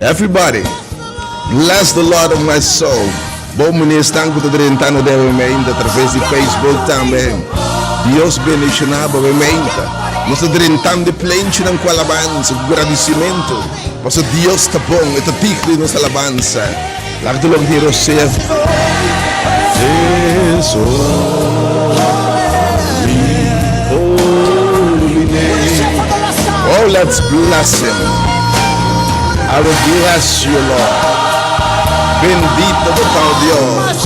Everybody, bless the Lord of my soul. Bon meneer stan ku ta drentando den e mente atraves di Facebook tambe. Dios bendishoná bo e mente. Nos ta drentando e plenchinan ku alabansa, ku gradisimentu. Pasobra Dios ta bon, e ta digno di nos alabansa. Laga tur loke tin rosea. His holy, holy name. Oh, let's bless him. I will bless you, Lord. Bendito bo ta, oh Dios.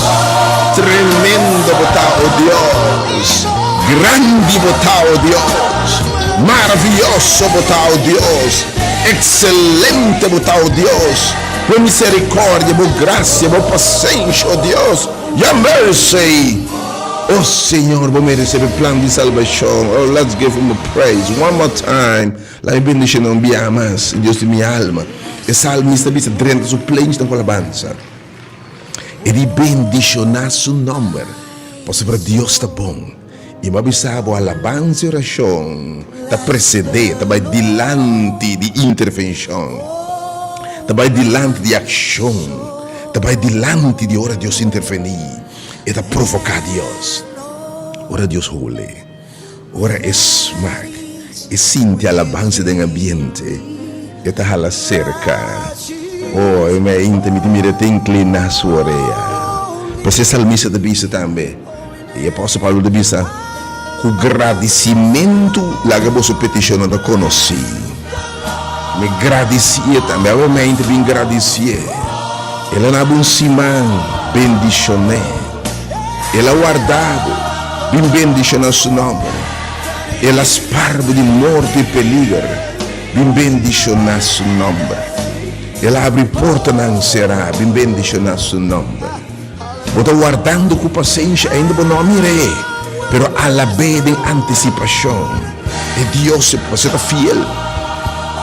Tremendo bo ta, oh Dios. Grandi bo ta, oh Dios. Maravilloso bo ta, oh Dios. Excelente bo ta, oh Dios. Bo misericordia, bo gracia, bo pasenshi, oh Dios, Your mercy. Oh Señor, bo merece e plan di salbacion. Oh, let's give him a praise one more time. Laat mi bendiciona un biaha mas, Dios di mi alma. E salmista bisa drenta su plenchi cu alabanza. E di bendiciona su nomber, pasobra Dios ta bon. I bo a bisa bo alabansa i orashon ta presedé, ta bai dilanti di intervenshon, ta bai dilanti di akshon, ta bai dilanti di ora Dios intervení. E ta provoká Dios. Ora Dios hole, ora e smak, e sinti alabansa den ambiente, e ta hala serka. Oh, e mente mi ta mira e ta inkliná su orea. P'esei e salmista ta bisa tambe. E apòstel Pablo ta bisa, Ku gradisimentu laga boso petishonnan ta konosí. Mi gradisié tambe. Awe mi ta bin gradisié. El a na bo un siman, bendishon'é. El a warda bo, bin bendishoná su nòmber. El a spar bo di morto i peliger, bin bendishoná su nòmber. El a habri portanan será, bin bendishoná su nòmber. Bo ta wardando ku pasenshi, ainda bo no a mir'é, pero alab'é den antisipashon. E Dios pasobra ta fiel.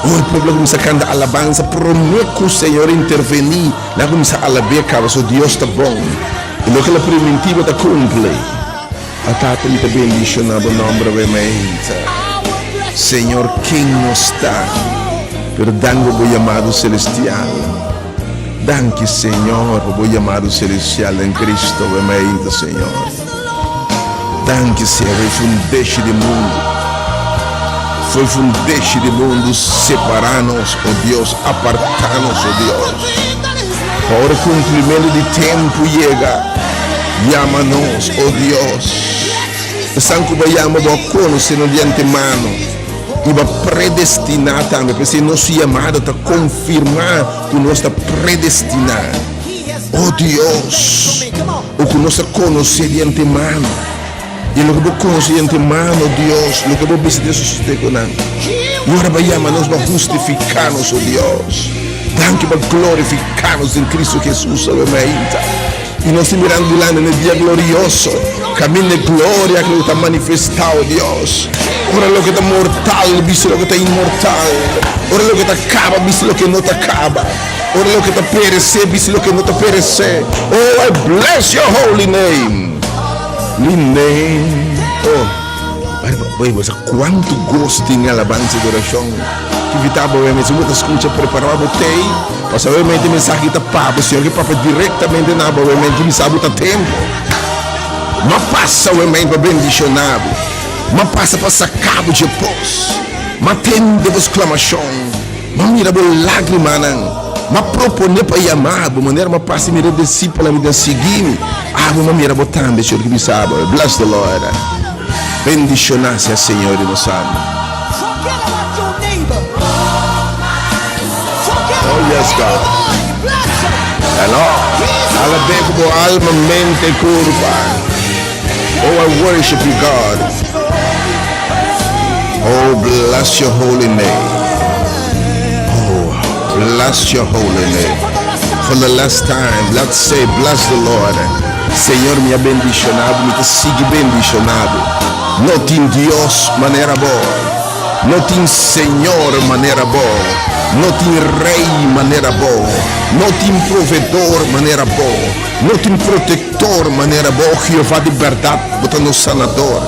Ora e pueblo a kuminsá kanta alabansa promé ku Señor intervení, nan a kuminsá alab'é kaba, pasobra Dios ta bon i loke el a primintí bo ta kumpli. A Tata, mi ta bendishoná bo nòmber awemente. Señor, ken nos ta? Pero danki pa bo yamado selestial. Danki Señor pa bo yamado celestial den Cristo we mainta Señor. Danki Señor foi fundeshi di mundu. Foi fundeshi di mundu separa nos, oh Dios, aparta nos, oh Dios. Pa ora cumplimento di tempo yega, yama nos, oh Dios. Esnan cu bo a yama bo a conoce nos di antemano. I bo a predestiná tambe. P'esei nos yamada ta konfirmá ku nos ta predestiná. O Dios, o ku nos ta konosé di antemano. I loke bo konosé di antemano, Dios, loke bo bisa ta sosodé ku nan. I ora bo a yama nos, bo a hustifiká nos, o Dios. Danki pa glorifiká nos den Kristu Hesus awe mainta. I nos ta mirando dilanti na e dia glorioso, kaminda e gloria ku lo ta manifestá, o Dios. Ora loke ta mortal bisti loke ta inmortal, ora loke ta kaba bisti loke no ta kaba, ora loke ta peresé bisti loke no ta peresé. Oh, I bless your holy name. Li name. Oh, bai, bo sa kuantu goso tin den alabansa i adorashon. Ki invitá bo mes, si bo ta skucha, prepará bo tei. Pasobra obviamente e mensahe ta pa bo, Señor ke papia directamente na bo, obviamente mi sa bo ta tempo. Ma pasa obviamente pa bendiciona bo, ma pasa pa saca bo dje pos, ma tende bo sclamacion, ma mira bo lagrimanan, ma propone pa yama bo, manera ma pasa mira e discipelnan mi ta sigui mi, abo ma mira bo tambe, Señor ke bisa bo, bless the Lord. Bendiciona sea Señor di nos alma. Forget about your neighbor. Forget Oh about yes God. anybody. Bless him. Hello. He's Alab'é ku bo alma, mente i kurpa. Oh, I worship you, God. Oh, bless your holy name. Oh, bless your holy name. For the last time, let's say, bless the Lord. Señor, mi a bendishoná bo, mi ta sigui bendishoná bo. No tin Dios manera bo. No tin Señor manera bo. No tin Rey manera bo. No tin Proveedor manera bo. No tin Protector manera bo. Jehová di berdad, bo ta nos Sanador.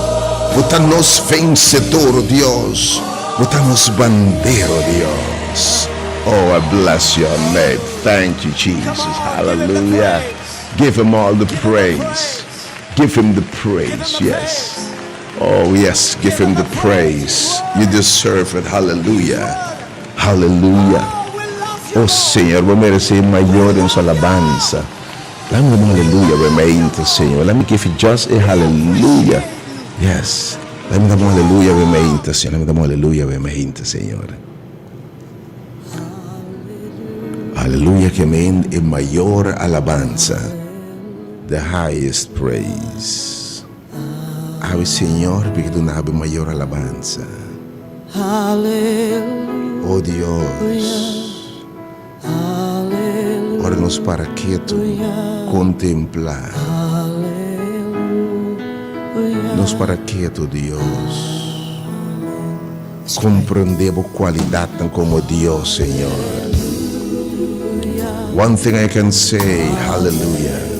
Bo ta nos Vencedor, o Dios. Bo ta nos Bandera, o Dios. Oh, I bless your name. Thank you, Jesus. Hallelujah. Give him all the praise. Give him the praise, yes. Oh, yes, give him the praise. You deserve it. Hallelujah. Hallelujah. Oh, Señor, bo meresé mayor den su alabansa. Laat me hallelujah remain Señor. Let me give you just a hallelujah. Yes. Let me hallelujah remain Señor. Let me hallelujah remain Señor. Hallelujah ke men e mayor alabansa. The highest praise. Awe Señor, mi ke duna bo mayor alabansa. Oh Dios. Ora nos para ketu, kontemplá. Nos para ketu, Dios. Komprendé bo kualidatnan komo Dios, Señor. One thing I can say, hallelujah.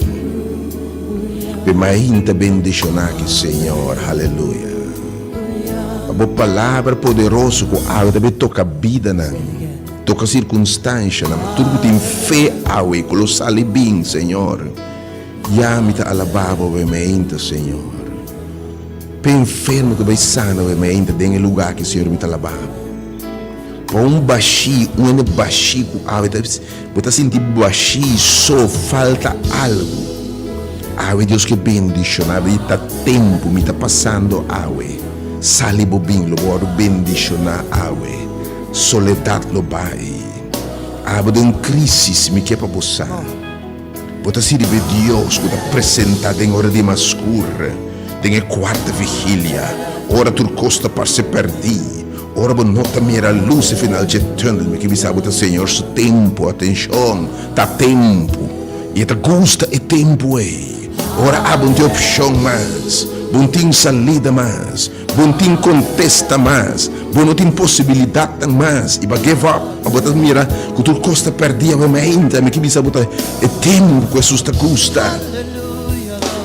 Pe mainta bendishoná ki, Señor, hallelujah. Pa bo palabra poderoso ku awe ta bin toka bidanan, toka sirkunstanshanan, pa tur ku tin fe awe ku lo sali bin, Señor. Ya mi ta alabá bo awe mainta, Señor. P'e enfermo ta bai sana awe mainta den e lugá aki, Señor, mi ta alabá bo. Pa un bashí, un hende bashí ku awe ta, bo ta sinti bashí, so, falta algu. Awe Dios ke bendishoná bo i ta tempu mi ta pasando awe. Sali bo bin, lo bo wòrdu bendishoná awe. Soledat lo bai. Abo den krísis, mi ke pa bo sa. Bo ta sirbi Dios ku ta presentá den ora di mas skur, den e kuarta vigilia, ora tur kos ta parse pèrdí, ora bo no ta mira lus e final dje tùnel. Mi ke bisa bo ta Señor su tempu, atenshon, ta tempu, i e ta gusta e tempu ei. Ora abo no tin opshon mas, bo no tin salida mas. Bo no tin kontesta mas, bo no tin posibilidatnan mas i bo a give up, bo ta mira ku tur kos ta pèrdí awe mainta. Mi ke bisa bo ta e tempu ku Hesus ta gusta.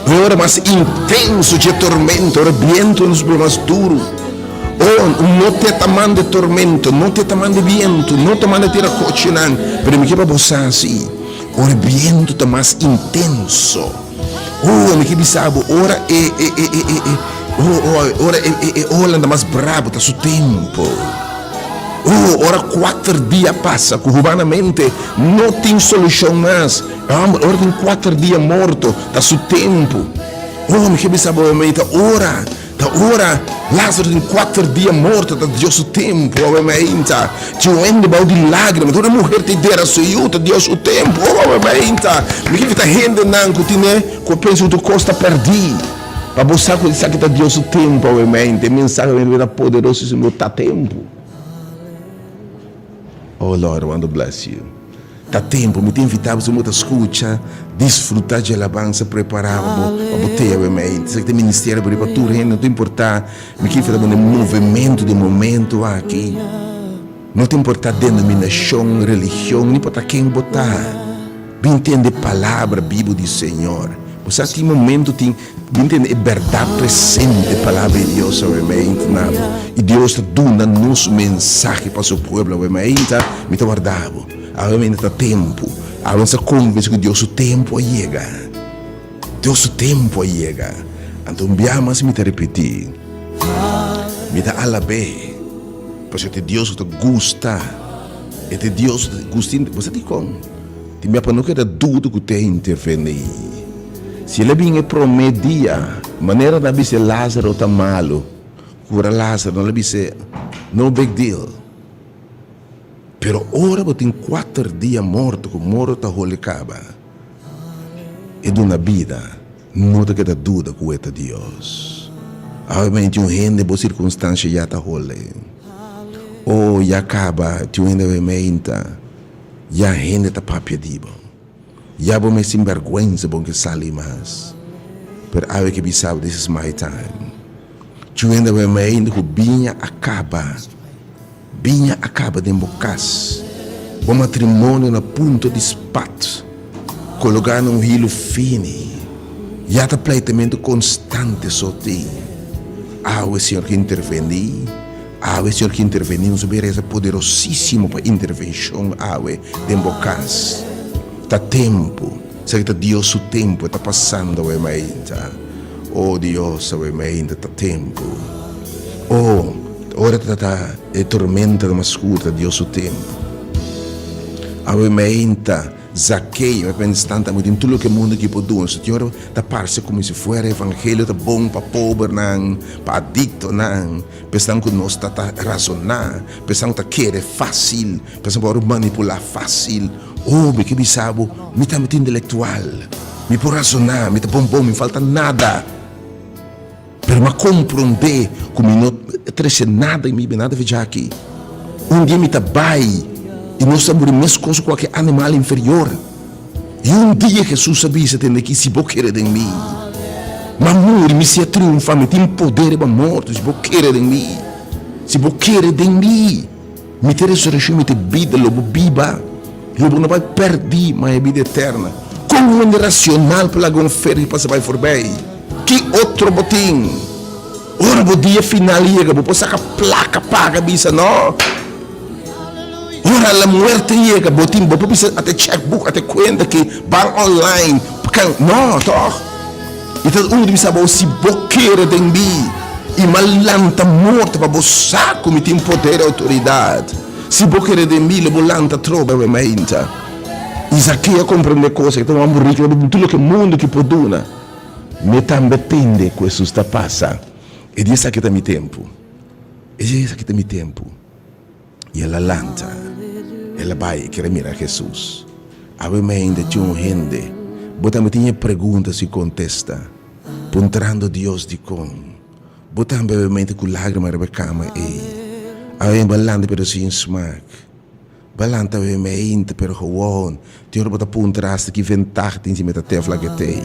E ora mas intenso dje tormento, ora bientu nos bira mas duru. Oh, no te ta manda e tormento, no te ta manda e bientu, no ta manda tira kochinan, pero mi ke pa bo sa si, ora e bientu ta mas intenso. Oh, mi ke bisa bo, ora e, e, e, e, e, e, oh, oh, ora e, e, e ola ta mas brabo, ta su tempo. Oh, ora kuater dia pasa ku humanamente no tin solushon mas. Homber, ora tin kuater dia morto, ta su tempo. Oh, mi ke bisa bo, mi ta ora. Ta ora Lázaro tin kuater dia morto ta Dios su tempu awe mainta. Tin un hende bou di lágrima, tur e muher ta dera su yu ta Dios su tempu awe mainta. Mi ke ta hendenan ku tine ku a pensa ku tur kos ta pèrdí. Pa bo sa ku esaki ta Dios su tempu awe mainta. E mensahe awe ta poderoso si bo ta tempu. Oh Lord, I want to bless you. Ta tempu, mi ta invitá bo si bo ta skucha, disfrutá dje alabansa, prepará pa bo pa bo tea awe mei. Esaki ta e ministerio por riba tur hende, no ta importá mi ke ta na e movementu di e momentu aki. No ta importá denominashon, religion, no importá ken bo ta. Bin tende e palabra bibu di Señor. Bo sa tin momento tin Bin tende e bèrdat presente, Palabra di Dios awe mainta na bo. I Dios ta duna nos mensahe pa su pueblo awe mainta. Mi ta warda bo. Awe mainta ta tempu. Awe nos ta konvensí ku Dios su tempu a yega. Dios su tempu a yega. Anto un biaha mas mi ta ripití, mi ta alab'é, pasobra e ta Dios ku ta gusta. E ta Dios ku ta gusta. Bo sa dikon? Tin bia pa no keda duda ku te intervení. Si el a bin e promé dia, manera nan a bis'é Lázaro ta malu, kura Lázaro, nan lo bis'é, No big deal. Pero ora bo tin kuater dia morto ku morto ta holi kaba, e duna bida, no ta keda duda ku e ta Dios. Awe mei tin un hende bo sirkunstansha ya ta holi. Oh, ya kaba, tin un hende awe meinta, ya hende ta papia di bo. Ya bo mes sin bergwensa bo ke sali mas. Pero awe ke bisa bo this is my time. Chu hende awe mei ku biña a kaba. Biña a kaba den bo kas. Bo matrimonio na punto di spat. Kologa na un hilu fini. Ya ta pleitamentu konstante so tin. Awe Señor ke interveni. Awe Señor ke intervení, nos a bin resa poderosísimo pa intervenshon awe den bo kas. Ta tempu, esaki ta Dios su tempu, e ta pasando awe mainta. Oh Dios, awe mainta ta tempu. Oh, ora ta ta e tormenta ta mas skur, ta Dios su tempu. Awe mainta. Zakeo, e pensa tanta mi tin tur loke mundu aki por duna. Señor ta parse komo si fuera evangelio ta bon pa pobernan, pa adiktonan, pa esnan ku nos ta ta rasoná, pa esnan ku ta kere fásil, pa esnan ku por manipulá fásil. Oh, mi ke bisa bo, mi tambe ta intelektual, mi por rasoná, mi ta bon bon, mi falta nada. Pero mi a komprondé ku mi no trese nada i mi nada fecha aki. Un dia mi ta bai i nos ta muri meskos ku kualke animal inferior. I un dia Hesus a bisa, Tende aki, si bo kere den mi, mi a muri, mi si a triunfá, mi tin poder riba morto, si bo kere den mi, si bo kere den mi. Mi ta e resureccion, mi ta e bida, lo bo biba, lo bo no bai perdi, ma e bida eterna. Con un hende racional por laga un ferry pasa bai forbij? Ki otro bo tin? Ora bo dia final yega, bo por saca placa paga bisa no. Ora la muerte yega, bo tin, bo por bisa ata e checkbook, ata e cuenta ki ban online, kan, no, toch? I ta un di bisa bo, Si bo kere den mi, i m'a lanta morto pa bo sa ku mi tin poder i outoridat. Si bo kere den mi, lo bo lanta trobe awe mainta. I Zakeo a komprendé kos, e ta un hòmber riku, e tabatin tur loke mundu ki por duna. Mi tambe tende ku Hesus ta pasa. E di, Esaki ta mi tempu. E di, Esaki ta mi tempu. I el a lanta, el a bai, e kere mira Hesus. Awe mainta tin un hende, bo tambe tin e pregunta sin kontesta, puntrando Dios dikon. Bo tambe awe mainta ku lágrima riba e kama ei. Awe bo a lanta pero sin smak. Bo a lanta awe mainta pero gewoon tin ora bo ta puntra hasta ki ventaha tin si mi ta tefla ketei.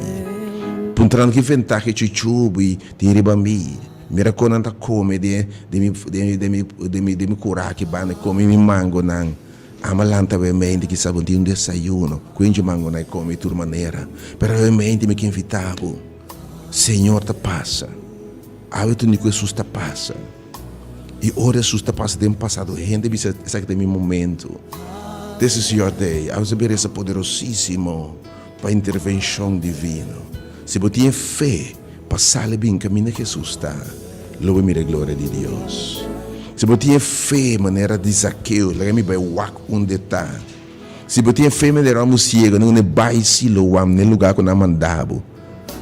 Puntrando ki ventaha e chuchubi tin riba mi. Mira kon nan ta kome den den mi den mi den mi den mi kura aki banda kome mi mangonan. Ama lanta awe mente kisas bo tin un desayuno ku inchi mangonan e kome di tur manera. Pero awe mente mi ke invita bo, Señor ta pasa. Awe tuni ku Hesus ta pasa. I ora Hesus ta pasa den pasado hende bisa esaki ta mi momento. This is your day. Awe sa bira esa poderosisimo pa intervenshon divino. Si bo tin e fe. Pa sali bin kaminda Hesus ta, lo bo mira e gloria di Dios. Si bo tin e fe manera di Zakeo, laga mi bai wak unda e ta. Si bo tin e fe manera un ciego, nan ne bai Siloam, na e lugar ku nan a manda bo.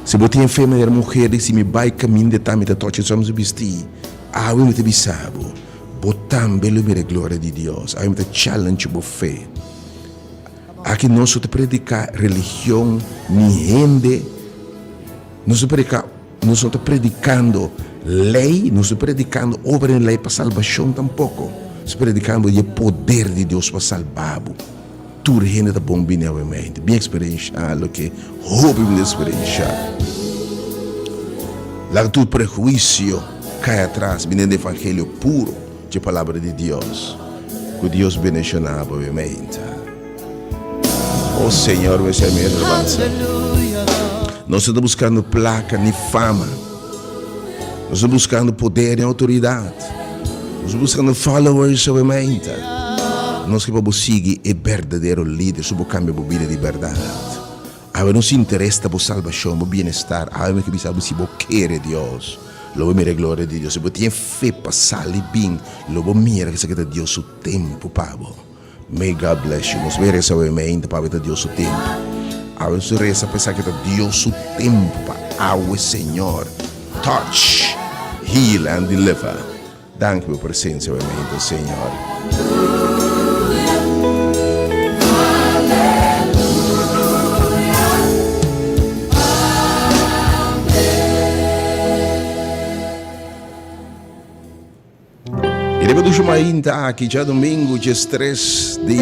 Si bo tin e fe manera muher di si mi bai kaminda e ta, mi ta tocha su su bisti. Awe mi ta bisa bo, bo tambe lo mira e gloria di Dios. Awe mi ta challenge bo fe. Aki nos no ta prediká religion ni hende. Nos ta prediká, nos no ta predikando lei, nos no ta predikando obra di lei pa salbashon tampoko. Nos ta predikando di e poder di Dios pa salba bo. Tur hende ta bon bini awe mente, bin eksperenshá loke hopi bin eksperenshá. Laga tur prehuisio kai atras, bini den evangelio puro dje palabra di Dios. Ku Dios bendishoná bo awe mente. Oh Señor, mi ser mi alabanza. Nos no ta buscando placa ni fama. Nos no buscando poder ni autoridad. Nos no buscando followers solamente. Nos ke pa bo sigui e berdadero lider, so bo cambia bo bida di berdad. Awe nos interes ta bo salbacion, bo bienestar. Awe mi ke bisa bo si bo kere Dios, lo bo mira e gloria di Dios. Si bo tin e fe pa sali bin, lo bo mira esaki ta Dios su tempo pa bo. May God bless you. Nos bay reza awe mainta pa awe ta Dios su tempo. Awe nos reza pa esaki ta Dios su tempo pa awe Señor touch, heal and deliver. Danki pa bo presencia awe mainta Señor. I riba dushi mainta aki djadumingu diestres di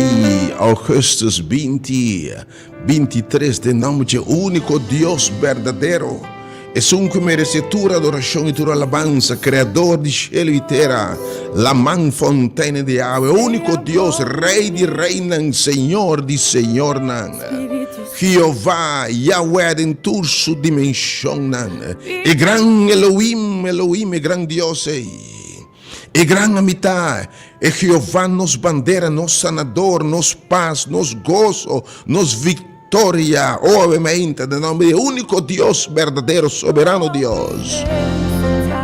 augustus binti binti tres den nomber dje úniko Dios berdadero, esun ku meresé tur adorashon i tur alabansa, Kreador di shelu i tera, laman, fonteina di awa, e úniko Dios, Rei di reinan, Señor di señornan, Jehová, Yahweh den tur su dimenshonnan, e gran Elohim, Elohim, e gran Dios ei. E gran ami ta, e Jehová nos bandera, nos sanador, nos pas, nos goso, nos victoria. Oh, awe mainta, den nomber di e único Dios berdadero, soberano Dios.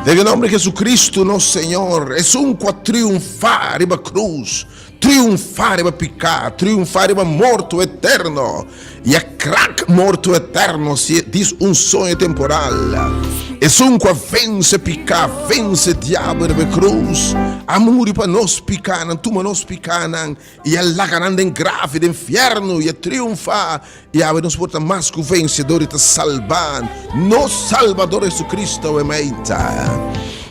Den e nomber di Jesucristo nos Señor, esun cu a triunfá riba cruz, Triunfá riba piká, triunfá riba morto eterno, i a krak morto eterno si e dis un soño temporal. Esun ku a vense piká, vense diabel riba e krus, a muri pa nos pikánan, tuma nos pikánan i a laga nan den graf i den fièrnu i a triunfá, i awe nos por ta mas ku vensedor i ta salbá nos Salbador Jesucristo awe meinta.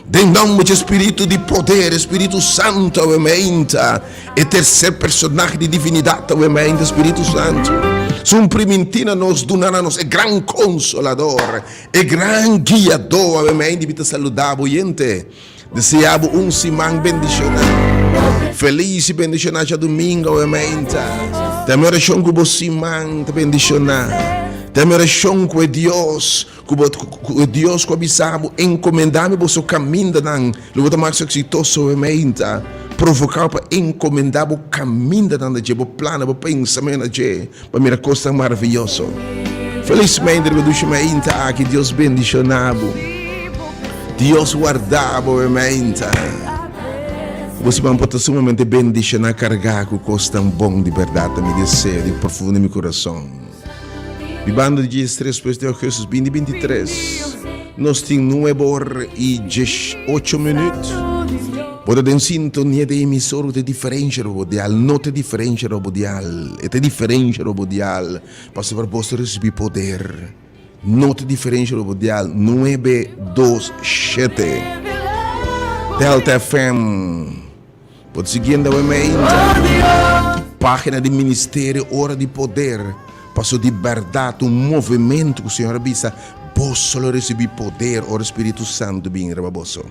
Den nomber dje Spiritu di poder, Spiritu Santu awe meinta, e tercer personahe di divinidat awe meinta, Spiritu Santu. Sun primintí na nos, duna na nos e gran Consolador, e gran Guiadó awe meinta. Mi ta saludá bo oyente. Desea bo un siman bendishoná. Felis i bendishoná djadumingu awe meinta. Ta mi orashon ku bo siman ta bendishoná. Ta mi orashon ku e Dios ku bo ku e Dios ku a bisa bo enkomendá mi boso kamindanan lo bo ta mas eksitoso awe meinta. Provoká bo pa enkomendá bo kamindanan na dje, bo plannan, bo pensamentu na dje pa mira kosnan maravioso. Felis meinta riba dushi meinta aki. Dios bendishoná bo. Dios warda bo e meinta. Bo siman por ta sumamente bendishoná kargá ku kosnan bon di bèrdat ta mi deseo di profundo di mi kurason. Bibando di diestres pues di augustus binti 23 nos tin nuebe or i diesocho minüt. Bo ta den sintonia di e emisor ku ta e diferensha riba bo dial, no ta e diferensha riba bo dial, e ta e diferensha riba bo dial pasobra bo ta risibí poder. No ta diferencia lo dial nuebe dos shete. Delta FM. Bo ta siguiendo awe meinta. Pagina di Ministerio Ora di Poder. Paso di berdad un movimento cu Señor a bisa, boso lo ricibi poder ora Spiritu Santo bin riba boso.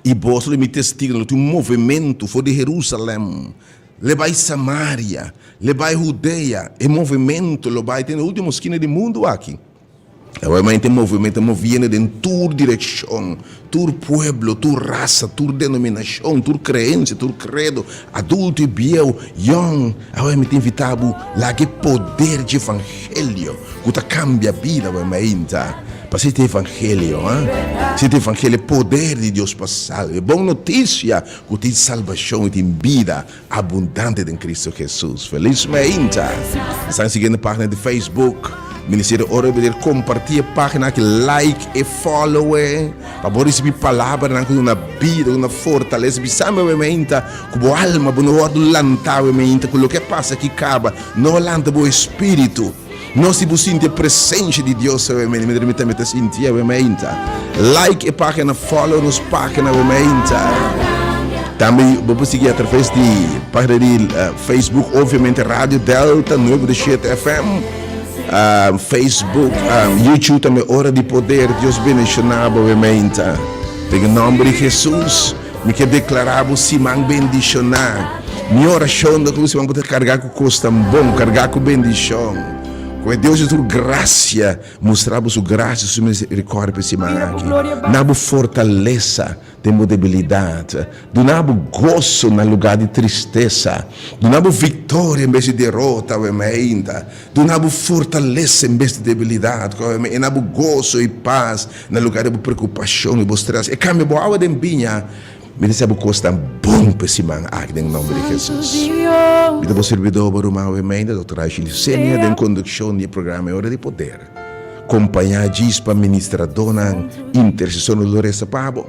Y boso lo mi testigo, lo tin un movimento for di Jerusalem. Le bai Samaria, le bai Hudea, e movimento lo bai te na ultimo skina di mundu aki. Obviamente e movimento ta moviendo den tur direccion, tur pueblo, tur rasa, tur denominacion, tur creencia, tur credo, adulto y bieu, young. Awe mi ta invita bo laga e poder dje evangelio cu ta cambia bida awe mainta. Pasobra e ta evangelio, ha? Si ta evangelio, e poder di Dios pa salba. E bon noticia Ku tin salbashon i tin bida abundante den Kristu Hesus. Felis meinta! Esnan siguiendo pagina di Facebook, Ministerio Ora di Poder, kompartí e pagina aki, like e follow e, pa bo risibí palabranan ku duna bida, ku duna fortalesa. Bisa mi awe meinta ku bo alma bo no wòrdu lantá awe meinta ku loke a pasa aki kaba, no lanta bo espíritu. No si bo sinti e presencia di Dios awe meinta, mientras mi tambe ta sinti awe meinta. Like e pagina, follow nos pagina awe meinta. Tambe bo por sigui atraves di pagina di Facebook, obviamente Radio Delta 97 FM, Facebook, YouTube tambe Ora di Poder. Dios bendiciona bo awe meinta. Den e nomber di Jesus. Mi ke deklará bo siman bendishoná. Mi orashon ta ku bo siman por ta kargá ku kosnan bon, kargá ku bendishon. Ku e Dios di tur grasia mustra bo su grasia i su miserikòrdia pa e siman aki. Na bo fortalesa den bo debilidat. Duna bo goso na lugá di tristesa. Duna bo viktoria en bes di derota, awe meinta. Duna bo fortalesa en bes di debilidat, ku awe e na bo goso i pas na lugar di bo preokupashon i bo stres. E kambia bo awa den biña. Mi ta sa bo kosnan bon pa e siman aki den nomber di Hesus. Mi ta bo sirbidor, bo ruman awe meinda, Dòkter Raishi Licenia, den kondukshon di e programa E Ora di Poder. Kompañá djis pa ministradónan, intersesornan lo resa pa bo.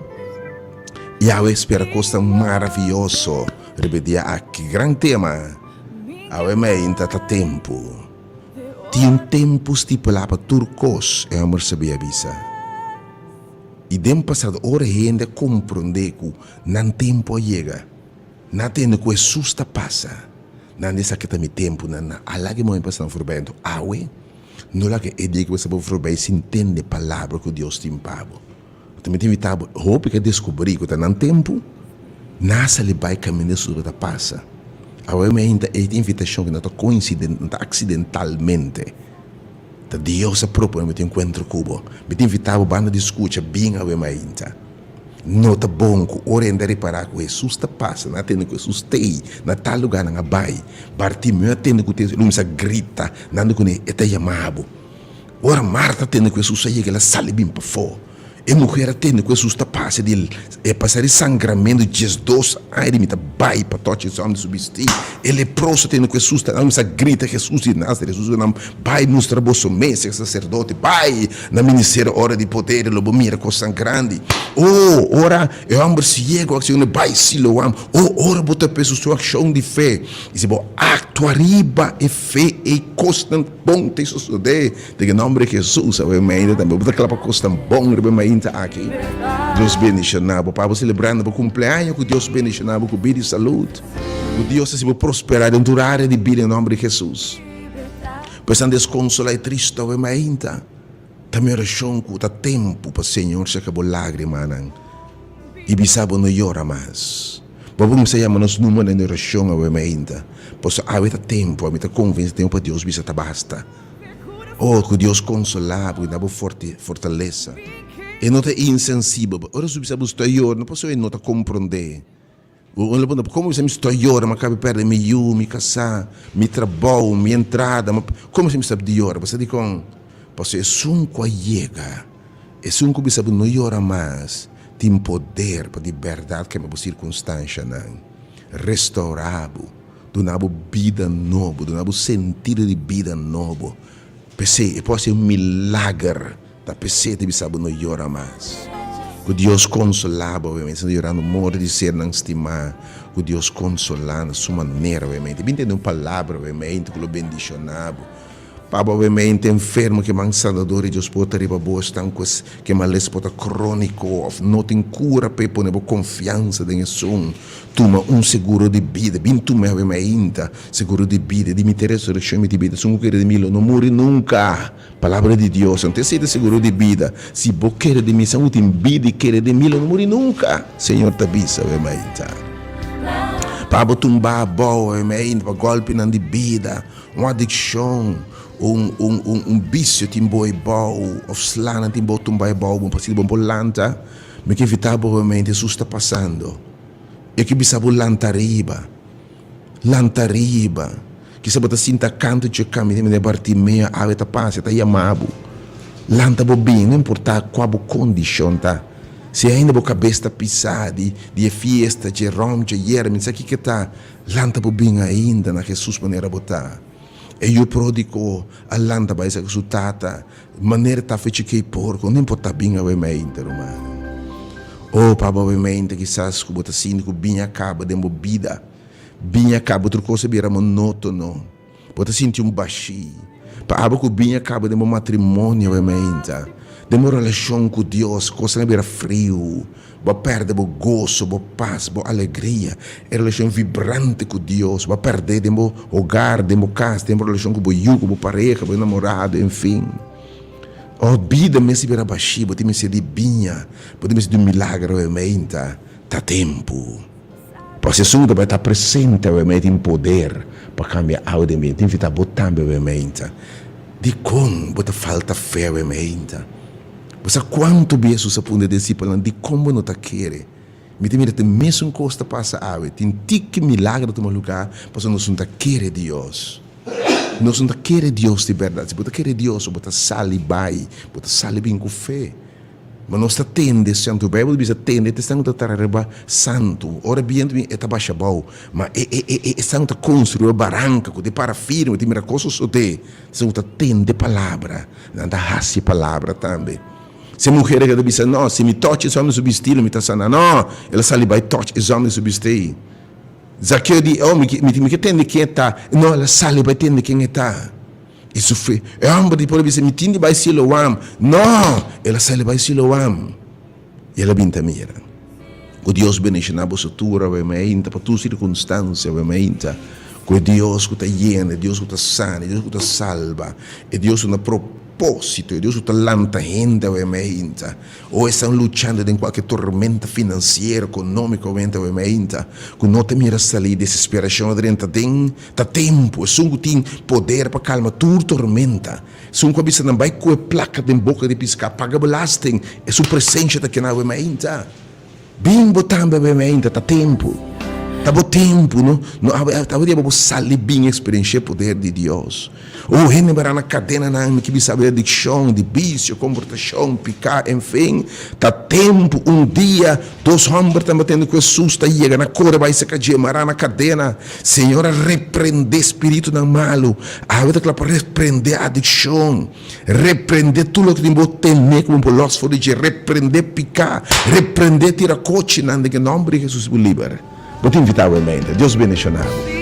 I awe spera kosnan maravioso riba e dia aki. Gran tema! Awe meinta ta tempu. Tin un tempu stipulá pa tur kos, e hòmber sabí a bisa. I den pasado ora hende a komprondé ku nan tempu a yega, nan a tende ku Hesus ta pasa, nan di esaki ta mi tempu, nan a laga e momentu pasa nan forbei. Anto awe, no laga e dia ku bo sta por forbei sin tende palabra ku Dios tin pa bo. Anto mi ta invitá bo, hopi ke deskubrí ku ta nan tempu, nan a sali bai kaminda Hesus tabata pasa. Awe meinta e invitashon ku no ta koinsiden, no ta aksidentalmente. Ta Dios a propone mi tin enkuentro ku bo. Mi ta invitá bo banda di skucha, bin awe mainta. No ta bon ku ora hende a ripará ku Hesus ta pasa, nan a tende ku Hesus t'ei na tal lugá, nan a bai. Bartimeo a tende ku ta Hesus, el kuminsá grita, nan di kuné, E ta yama bo. Ora Marta a tende ku Hesus a yega, el a sali bin pafó. E muher a tende ku Hesus ta pasa di e pasa di sangramentu diesdos aña di mi ta bai pa tochi e hòmber di su bistí. E leproso a tende ku Hesus ta, nan a kuminsá grita, Hesus di Nazaret, Hesus di nan, bai mustra boso mes e saserdote, bai na ministerio ora di poder, lo bo mira kosnan grandi. O, ora e hòmber siego a akshon, bai Siloam. O, ora bo ta p'e su akshon di fe, i si bo aktua riba e fe ei, kosnan bon ta sosodé. Den e nomber di Jesus, awe mainta tambe bo ta kla pa kosnan bon riba e mainta aki. Dios bendiciona bo. Pa bo celebrando bo cumpleaños, cu Dios bendiciona bo cu bida y salud. Cu Dios haci bo prospera den tur area di bida den nomber di Jesus. Pa esnan desconsola y tristo awe mainta, ta mi oracion cu ta tempo pa Señor seca bo lagrimanan y bisa bo no yora mas. Bo por cuminsa yama nos numbernan di oracion awe mainta, pasobra awe ta tempo, ami ta convenci tempo pa Dios bisa ta basta. Oh, ku Dios konsolá bo i da bo fortalesa. E no ta insensibel. Ora su bisa bo sta yora, no pasobra e no ta komprondé. Bo lo puntra, Komo bisa mi sta yora? Mi a kaba di pèrdè mi yu, mi kasá, mi trabou, mi entrada. Komo bisa mi sta di yora? Bo sa dikon? Pasobra esun ku a yega, esun ku bisa bo no yora mas, tin poder pa di bèrdat kambia bo sirkunstanshanan, restourá bo. Duna bo bida nobo, duna bo sentido di bida nobo. P'esei e por hasi un milager, ta p'esei ta bisa bo no yora mas. Ku Dios konsolá bo obviamente, si nan ta yorando morto di sernan stimá, ku Dios konsolá na su manera obviamente. Bin tende un palabra obviamente ku lo bendishoná bo. Pa bo obviamente enfermo ke man sanador di Dios por ta riba bo esnan ku ke males por ta kroniko of no tin kura p'e pone bo konfiansa den esun tuma un seguro di bida bin tuma awe mainta seguro di bida di mi ta resurekshon mi ta bida esun ku kere di mi lo no muri nunka palabra di Dios anto esei ta seguro di bida si bo kere di mi esun ku tin bida i kere di mi lo no muri nunka Señor ta bisa awe mainta pa bo tumba abou awe mainta pa golpinan di bida. Un adikshon, un un un un bisio tin bo ebou of slanan tin bo tumba ebou bo pasobra bo por lanta mi ke invita bo obviamente Jesus ta pasando e ke bisa bo lanta riba lanta riba kisa bo ta sinta kantu dje kaminda manera Bartimeo awe ta pasa e ta yama bo lanta bo bin no importa kua bo kondishon ta si ainda bo kabes ta pisa di di e fiesta dje rom dje yera mi sa kiko ta. Lanta bo bin ainda na Hesus manera bo ta. E yu prodigo a lanta bai saka su tata manera ta fechi kei porko no importa bin awe mente ruman. Oh papa awe mente kisas ku bo ta sinti ku bin a kaba den bo bida bin a kaba tur kos a bira monotono. Bo ta sinti un bashí pa abo ku biña kaba den bo matrimonio awe-meinta? Den bo relashon ku Dios kosnan a bira friu? Bo a pèrdè bo goso, bo pas, bo alegria, e relashon vibrante ku Dios? Bo a pèrdè den bo hogar, den bo kas, den bo relashon ku bo yu, ku bo pareha, bo enamorado, enfin. Oh, bida mes a bira bashí, bo tin mester di biña, bo tin mester di un milagro awe-meinta. Ta tempu. Pasobra esun ku ta bai ta presente awe mei tin poder pa kambia awe den bini. Tin fita bo tambe awe meinta. Dikon bo ta falta fe awe meinta? Bo sa kuantu bes Hesus a puntra e disipelnan, Dikon bo no ta kere? Mi ta mira ta e mesun kos ta pasa awe. Tin tiki milagro ta tuma lugá pasobra nos no ta kere Dios. Nos no ta kere Dios di bèrdat. Si bo ta kere Dios, bo ta sali bai, bo ta sali bin ku fe. Ma nos ta tende santu. Bijbel ta bisa tende ta esnan ku ta traha riba santu. Ora bientu bin e ta basha abou. Ma e e e esnan ku ta konstruí riba baranka ku ta para firme ku ta mira kos sosodé, esnan ku ta tende palabra, nan ta hasi palabra tambe. Si e muher a keda bisa, No, si mi tòch e zòmber su bistí lo mi ta sana. No, el a sali bai tòch e zòmber su bistí. Zakeo di, Oh, mi mi ke tende ken e ta. No, el a sali bai tende ken e ta. I su fe. E hòmber di por a bisa, Mi tin di bai Siloam. No! El a sali bai Siloam. I el a bin ta mira. Ku Dios bendishoná boso tur awe mainta, pa tur sirkunstansia awe mainta. Ku e Dios ku ta yena, e Dios ku ta sana, e Dios ku ta salba, e Dios ku na propósito, e Dios ku ta lanta hende awe mainta. O esnan luchando den kualke tormenta finansiero, ekonómiko awe mainta, ku no ta mira salí, desesperashon a drenta den. Ta tempu, esun ku tin poder pa kalma tur tormenta, esun ku a bisa nan bai kohe plaka den boka di piská, paga belasting, e su presensha ta keda awe mainta. Bin bo tambe awe mainta, ta tempu. Ta bo tempu, no? No awe, awe dia bo por sali bin eksperenshia e poder di Dios. Oh, hende mará na kadenanan, mi ke bisa awe adikshon, di bisio, komportashon, piká, enfin. Ta tempu, un dia, dos hòmber tabata tende ku Hesus ta yega, nan kore bai serka dje, mará na kadena. Señor a reprendé spiritunan malu. Awe ta kla pa reprendé adikshon. Reprendé tur loke tin bo tené ku bo por lòs for di dje. Reprendé piká. Reprendé tira kochinan den e nòmber di Hesus bo liber. Bo ta invitá awe mainta. Dios bendishoná bo.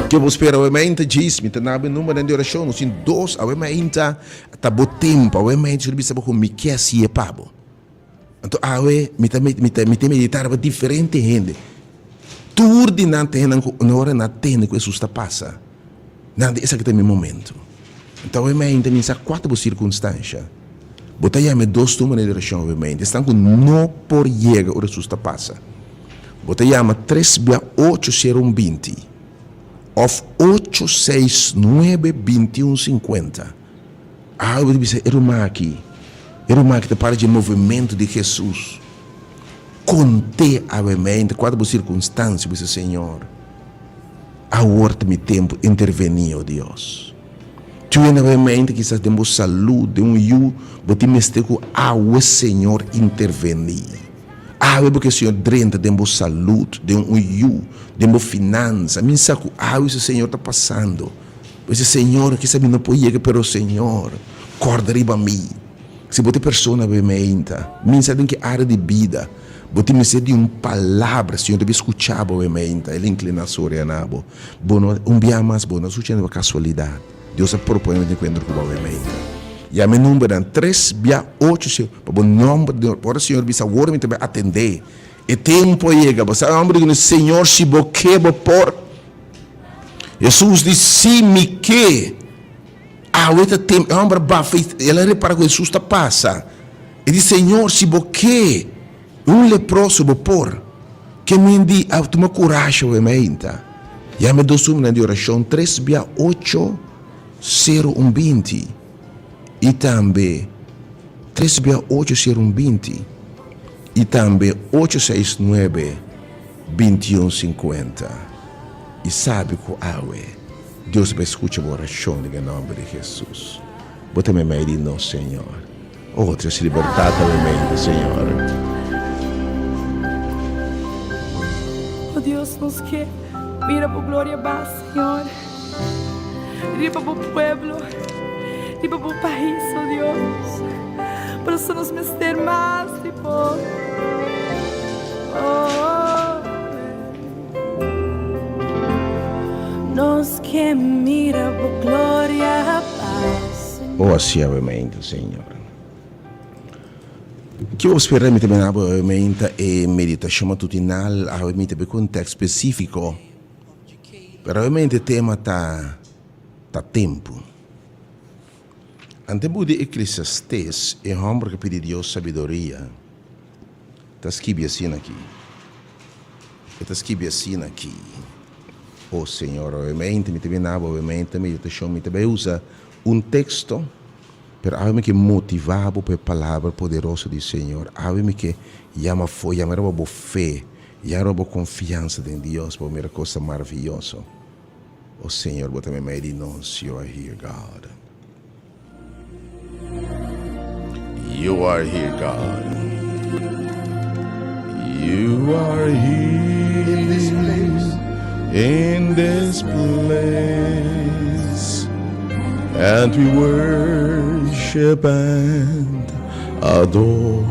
Ke bo spera awe mainta? Djis, mi ta na bo e numbernan di orashon. Nos tin dos awe mainta. Ta bo tempu. Awe mainta Señor bisa bo ku mi ke hasié pa bo. Anto awe mi ta mi ta mi ta meditá riba diferente hende. Tur di nan ta hendenan ku un ora nan a tende ku Hesus ta pasa. Nan di esaki ta mi momento. Anto awe mainta mi sa kua ta bo sirkunstansha. Bo ta yama e dos numero di orashon awe mainta. Esnan ku no por yega ora Hesus ta pasa. Bo ta yama tres bia ocho sero un binti òf ocho seis nuebe binti un sinkuenta. Awe bo ta bisa e ruman aki, e ruman aki ta parti dje movementu di Hesus. Kont'é awe mainta kua ta bo sirkunstansia, bo bisa, Señor, awor ta mi tempu, intervení, o Dios. Tuen awe mainta kisas den bo salú, den un yu, bo tin mester ku awe Señor intervení. Awe bo ke Señor drenta den bo salú, den un yu, den bo finansa. Mi sa ku awe su Señor ta pasando. Bo bisa, Señor, kisa mi no por yega, pero Señor, kòrda riba mi. Si bo ta e persona bo e meinta, mi sa den ki área di bida bo tin mester di un palabra, Señor debe skucha bo e meinta, El inkliná su orea na bo. Bo no, un bia mas, bo no skucha riba kasualidat. Dios a proponé un enkuentro ku bo e meinta. Yama e numbernan tres bia ocho si pa bo nòmber di ora Señor bisa awor mi ta bai atendé. E tempu a yega. Bo sa e hòmber di ku Señor, si bo ke, bo por. Hesus di, Si mi ke. Awe ta tempu. E hòmber a bafa i el a repará ku Hesus ta pasa. E di, Señor, si bo ke, un leproso bo por. Ke men di, A tuma kurashi awe mainta. Yama e dos homennan di orashon tres bia ocho sero un binti i tambe tres bia ocho sero un binti i tambe ocho seis nuebe. Bintiun sinkuenta, i sabi ku awe Dios bai skucha bo orashon den e nòmber di Hesus. Bo ta meimei di nos, Señor. Oh, trese libertat awe mente, Señor. Oh Dios, nos ke mira bo gloria bas, Señor, riba bo pueblo, riba bo pais, oh Dios. Por eso nos mester mas di bo. Oh, Nos ke mira bo gloria bas, Señor. Oh, así awe mainta, Señor. Ki bo spera mi ta bini awe mainta e meditacion matutinal, awe mi ta bin cu un tekst specifico, pero awe mainta e tema ta, ta tempu. Ante bu di Eclesiastes, e homber ku pidi Dios sabiduria, ta skibi asina aki. E ta skibi asina aki, O Señor, obviamente mi ta bini abo, obviamente meditacion, mi ta bai usa un texto, pero awe mi ke motiva bo pa e palabra poderoso di Señor. Awe mi ke yama fo, yama riba bo fe, yama riba bo confiansa den Dios pa bo mira cos ta maraviyoso. O Señor, bo ta meimei di nos, You are here, God. You are here, God. You are here In this place. In this place. And we worship and adore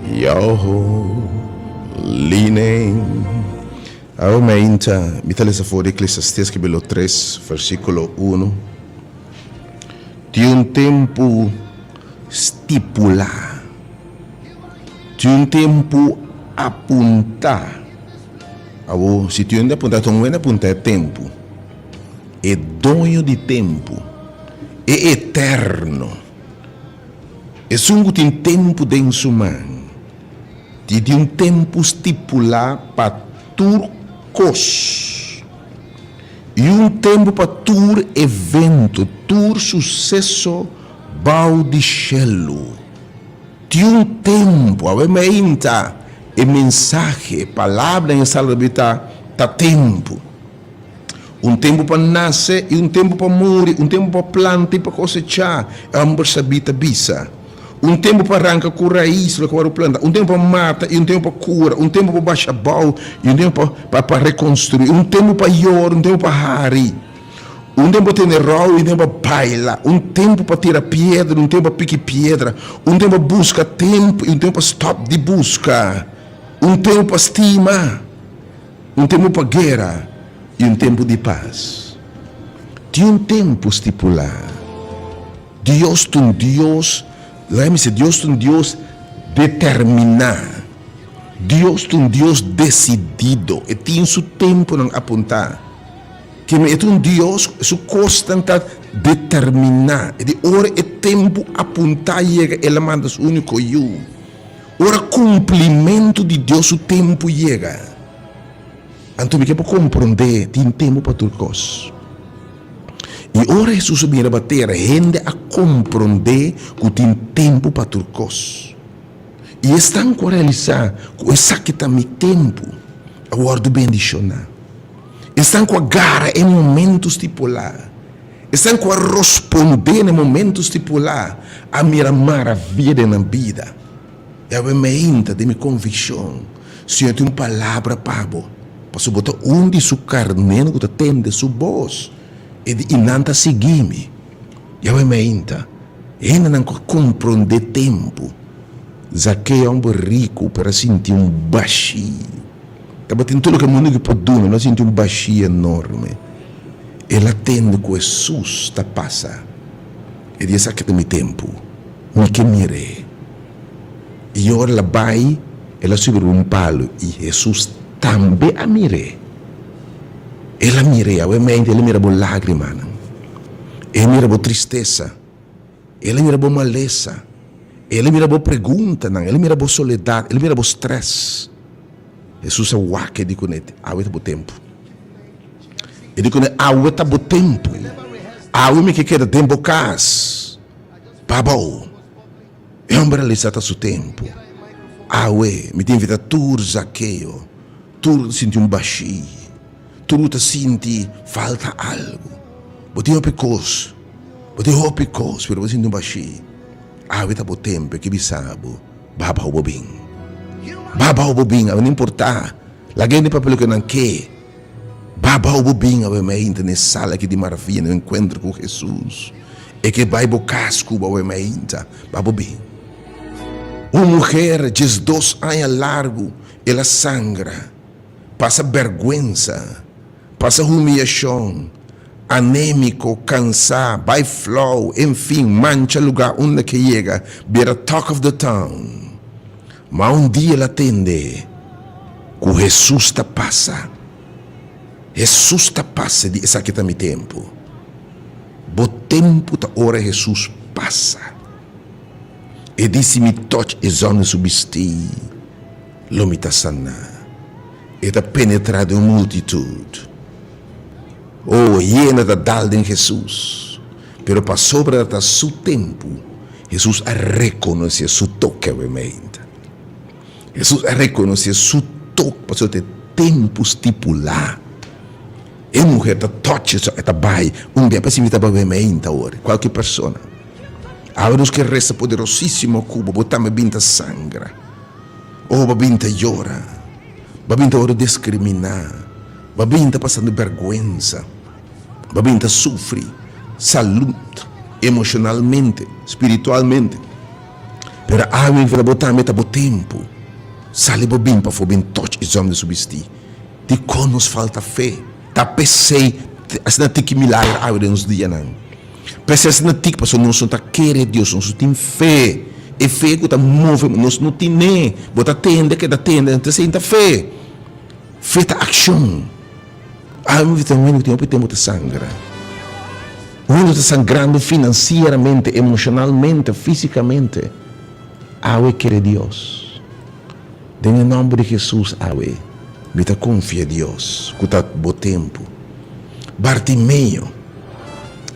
your holy name. Awe mainta mi ta lesa for di Eklesiastes kapitulo tres versikulo unu, Tin un tempu stipulá, tin un tempu apuntá. Awor, si tin un apuntá, ta un wende apuntá e tempu. E doño di tempu, e Eterno, esun ku tin tempu den su man. Di di un tempu stipulá pa tur kos i un tempu pa tur evento, tur suseso bou di shelu. Tin un tempu, awe meinta. E mensahe, palabra den e sala ta ta, Ta tempu. Un tempu pa nase i un tempu pa muri, un tempu pa planta i pa kosechá, e hòmber sabí ta bisa. Un tempu pa ranka ku rais loke wòrdu planta, un tempu pa mata i un tempu pa kura, un tempu pa basha abou i un tempu pa pa rekonstruí, un tempu pa yora, un tempu pa hari, un tempu pa tene rou i un tempu pa baila, un tempu pa tira piedra i un tempu pa piki piedra, un tempu pa buska tempu i un tempu pa stòp di buska, un tempu pa stima. Un tempu pa guera i un tempu di pas. Tin un tempu stipulá. Dios ta un Dios, laga mi bisa, Dios ta un Dios determiná. Dios ta un Dios desidido. E tin su tempunan apuntá. Keme e ta un Dios, su kosnan ta determiná. E di ora e tempu apuntá yega, el a manda su úniko Yu. Ora kumplimentu di Dios su tempu yega, anto mi ke por komprondé tin tempu pa tur kos. I ora Hesus a bini riba tera, hende a komprondé ku tin tempu pa tur kos. I esnan ku a realisá ku esaki ta mi tempu, a wòrdu bendishoná. Esnan ku a gara e momentu stipulá, esnan ku a rospondé na e momentu stipulá, a mira maravia den nan bida. Yahweh meinta den mi konvikshon, Señor tin un palabra pa bo, pasobra bo ta un di su karnénan ku ta tende su bos, e di i nan ta sigui mi. Yahweh meinta, hendenan ku a komprondé tempu. Zakeo, hòmber riku, pero a sinti un bashí. Tabatin tur loke mundu ke por duna, pero a sinti un bashí enorme. El a tende ku Hesus ta pasa. E di, Esaki ta mi tempu. Mi ke mir'é. I ora el a bai, el a subi riba un palu, i Hesus tambe a mir'é. El a mir'é, awemente el a mira bo lágrimanan, el a mira bo tristesa, el a mira bo malesa, el a mira bo preguntanan, el a mira bo soledat, el a mira bo strès. Hesus a wak e di kuné, Awe ta bo tempu. E di kuné, Awe ta bo tempu. Awe mi ke keda den bo kas. Pa bo, e homber a lesa ta su tempu. Awe, mi ta invita tur Zakeo, tur ku ta sinti un bashí, tur ku ta sinti falta algu. Bo tin hopi kos, bo tin hopi kos, pero bo ta sinti un bashí. Awe ta bo tempu, e ke bisa bo, ba bou bo bin. Ba bou bo bin, awe no importa. Laga hende papia loke nan ke. Ba bou bo bin awe mainta na e sala aki di maravia na un enkuentro ku Hesus. E ke bai bo kas ku bo awe mainta, ba bo bin. Un muher diesdos aña largu el a sangra, pasa bèrgwensa, pasa humiyashon, anémiko, kansá, bai flou, enfin, mancha lugá unda ke yega, bira talk of the town. Ma un dia el a tende ku Hesus ta pasa. Hesus ta pasa di esaki ta mi tempu. Bo tempu ta ora Hesus pasa. E di si mi touch e zòn di su bistí, lo mi ta saná. E ta penetrá den un multitut. Oh, hende ta dal den Hesus, pero pasobra ta su tempu, Hesus a rekonosé su toke awemente. Hesus a rekonosé su tok pasobra ta e tempu stipulá. E muher ta touch eso, e ta bai un bia pa si mi ta bai awemente awor, kualke persona. Awe nos ke resa poderosísimo ku bo, bo tambe bin ta sangra. Oh, bo bin ta yora, bo bin ta wòrdu diskriminá, bo bin ta pasando bèrgwensa. Bo bin ta sufri salud emocionalmente, spiritualmente. Pero awe mi bo tambe ta bo tempu. Sali bo bin pafó bin touch e zòm di su bistí. Dikon nos falta fe? Ta p'esei asina tiki milager awe den nos dianan. P'esei asina tiki pasobra nos no ta kere Dios, nos no tin fe. E fe ku ta move nos no tine. Bo ta tende keda tende, esei no ta fe. Fe ta akshon. Awe mi ta un hende ku tin hopi tempu ta sangra. Un hende ku ta sangrando finansieramente, emoshonalmente, físikamente. Awe kere Dios. Den e nòmber di Hesus awe mi ta konfia Dios ku ta bo tempu. Bartimeo,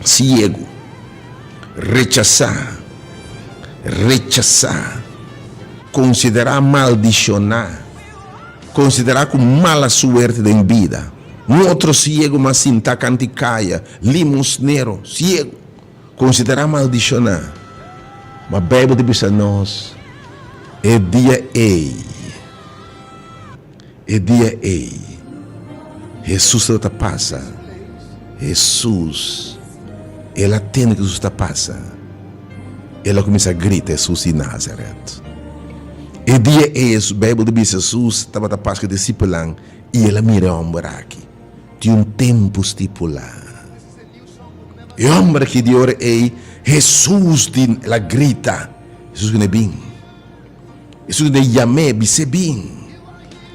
siegu, rechasá, rechasá, konsiderá maldishoná. Konsiderá ku mala suerte den bida. Un otro siegu mas sintá kanti kaya, limosnero, siegu, konsiderá maldishoná. Ma Beibel ta bisa nos, E dia ei, e dia ei, Hesus tabata pasa. Hesus, el a tende ku Hesus ta pasa. El a kuminsá grita, Hesus di Nazaret. E dia ei, Beibel ta bisa, Hesus tabata pas ku e disipelnan i el a mira e hòmber aki. Tin un tempu stipulá. E hòmber aki di ora ei, Hesus di, el a grita, Hesus bini bin. Hesus bini yam'é, bis'é bin.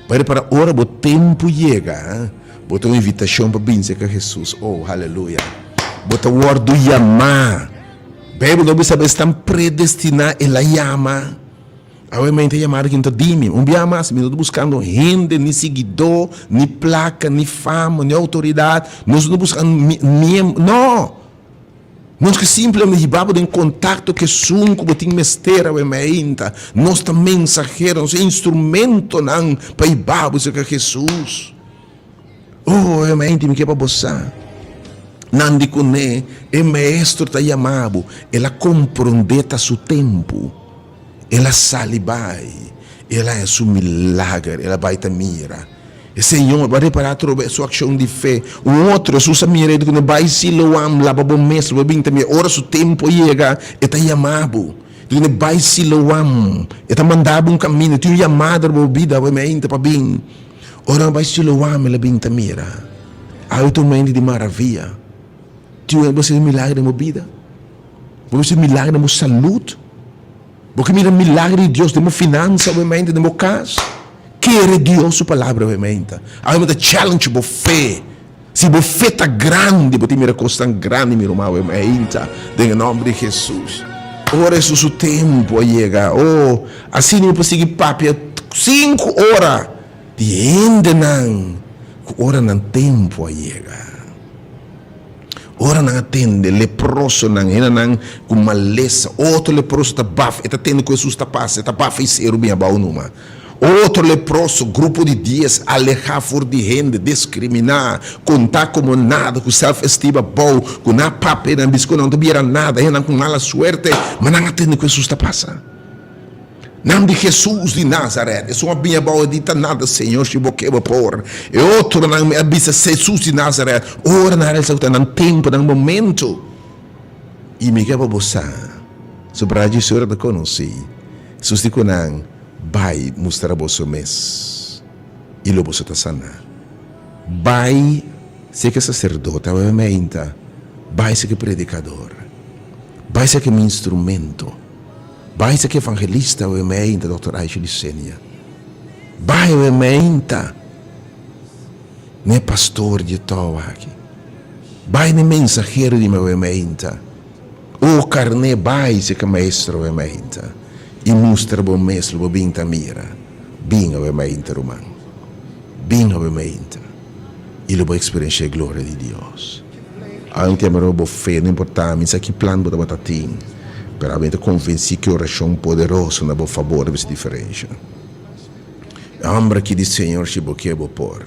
Bai repara ora bo tempu yega, bo ta un invitashon pa bin serka Hesus. Oh, haleluya! Bo ta wòrdu yamá. Beibel no bisa esnan predestiná el a yama. Awe mi ta yamado kin ta di mi. Un bia mas, mi no ta buskando hende, ni siguidó, ni plaka, ni fama, ni outoridat. Nos no ta buskando no! Nos ke simplemente hiba bo den kontakto ku esun ku bo tin mester awe mainta. Nos ta mensahero, nos ta instrumentonan pa hiba bo serka Hesus. Oh, e mainta mi ke pa bo sa. Nan di kuné, e maestro ta yama bo. El a komprondé ta su tempu. El a sali bai. El a haña su milager. El a bai ta mira. E Señor, bo a repará atrobe su akshon di fe. Un otro, Hesus a mira i di kuné, Bai Siloam, laba bo mes, lo bo bin ta mira. Ora su tempu a yega, e ta yama bo. Di kuné, Bai Siloam. E ta manda bo un kaminda. Tin un yamada riba bo bida awe mainta pa bin. Ora nan bai Siloam, el a bin ta mira. Awe ta un mente di maravia. Tin bo mester milagre den bo bida? Bo mester milagre den bo salud? Bo ke mira milagre di Dios den bo finansa awe mente, den bo kas? Kere Dios su palabra awe mente. Awe mi ta challenge bo fe. Si bo fe ta grandi, bo tin mira kosnan grandi, mi ruman, awe mainta, den e nòmber di Hesus. Ora Hesus su tempu a yega, oh, asina mi por sigui papia sinku ora di hendenan ku ora nan tempu a yega. Ora nan a tende leprosonan, hendenan ku malesa, otro leproso ta baf, e ta tende ku Hesus ta pasa, e ta bafa e seru bin abou numa. Otro leproso, grupo di dies, alehá for di hende, diskriminá, kontá komo nada, ku sèlf-estima abou, ku nan a papia nan bisa ku nan no ta bira nada, hendenan ku mala suerte, ma nan a tende ku Hesus ta pasa. Nan di Hesus di Nazaret, esun a bini abou e di ta nada, Señor, si bo ke bo por. E otronan a bisa, Hesus di Nazaret. Ora nan a realisá ku ta nan tempu, nan momentu. I mi ke pa bo sa, su bra dje su ora ta konosí. Hesus di ku nan, Bai mustra boso mes, i lo boso ta saná. Bai seke saserdote awe meinta, bai seke predikador, bai seke mi instrumento, bai seke evangelista awe meinta, Dòkter Aisha Licenia, bai awe meinta n'e pastor dje tou aki, bai n'e mensahero di mi awe meinta. O karné bai si ke maestro awe mainta i mustra bo mes lo bo bin ta mira. Bin awe mainta ruman. Bin awe mainta i lo bo eksperenshia e gloria di Dios. Awe mi ta yama bo fe, no importa mi sa ki plan bo tabata tin, pero awe mi ta konvensí ki orashon poderoso na bo fabor ta bisa diferensha. E hòmber aki di Señor si bo ke bo por.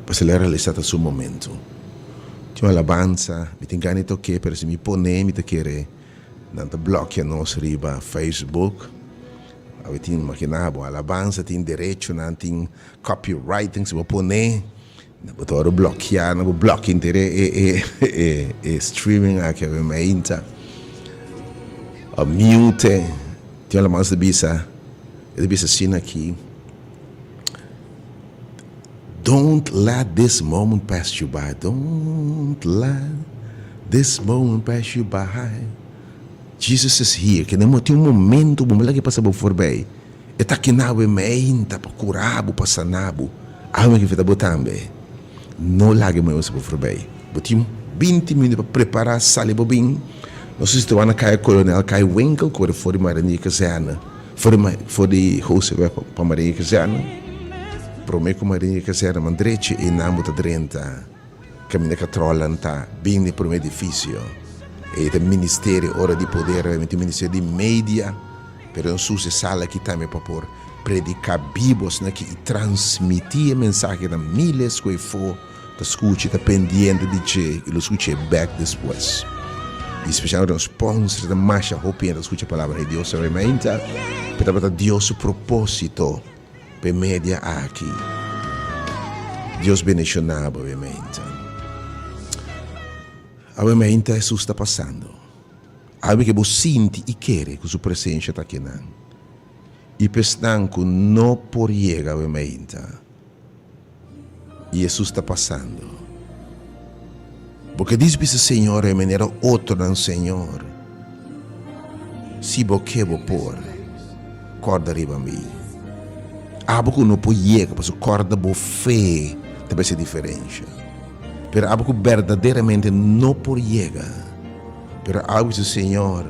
Pasobra el a realisá ta su momento. Tin un alabansa, mi tin gana di tok'é, pero si mi pon'é mi ta kere nan ta blòkia nos riba Facebook. Awe tin, imaginá bo, alabansa tin derechonan, tin copywriting, si bo pon'é nan bo ta wòrdu blòkiá, nan bo blòkia henter e e e streaming aki awe mainta. Òf mute. Tin un alabansa ta bisa, e ta bisa asina aki. Don't let this moment pass you by Don't let this moment pass you by Jesus is here Kende mo tin un momento bo no laga e pasa bo forbij E ta kina bo e meinta pa kura bo pa sana bo Awe mi ke fita bo tambe No laga e momento pasa bo forbij Bo tin binti minuto pa prepara sali bo bin Nos ta situa na kaya Kolonel Kai Winkel kore for di Marinilla Kazerne For di Joseweg pa Marinilla Kazerne Prome ku Marinilla Kazerne man drechi einan bo ta drenta kaminda katròlnan ta bin na e prome edifisio. Ei ta Ministerio Ora di Poder, realmente Ministerio di Media, pero nan susi e sala aki tambe pa por. prediká bibu asina ki i transmití e mensahe na miles ku efo ta skucha i ta pendiente di dje i lo skuch'é bèk despues. I spesialmente nos sponsor ta masha hopi hende ta skucha palabra di Dios awe mainta, pero tabata Dios su propósito pa e media aki. Dios bendishoná bo awe mainta. Awe mainta Hesus ta pasando. Awe ke bo sinti i kere ku su presensia ta akinan. I pa esnan ku no por yega awe mainta, Jesus ta pasando. Bo ke dis bisa Señor e manera otronan, Señor, si bo ke bo por, kòrda riba mi. Abo ku no por yega, pasobra kòrda bo fe ta bai hasi diferensha. Pero abo ku berdaderamente no por yega, pero abo bisa, Señor,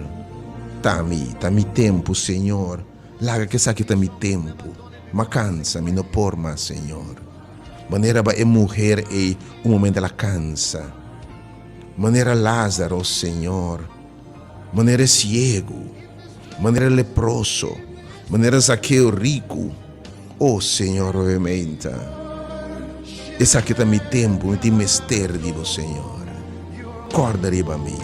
ta mi, ta mi tempu, Señor, laga ku esaki ta mi tempu. M'a cansa, mi no por mas, Señor. Manera ba e muher ei un momento el a cansa. Manera Lázaro, Señor. Manera e ciego. Manera e leproso. Manera Zaqueo ricu. Oh, Señor, obviamente. Esaki ta mi tempo, mi tin mester di bo, Señor. Corda riba mi.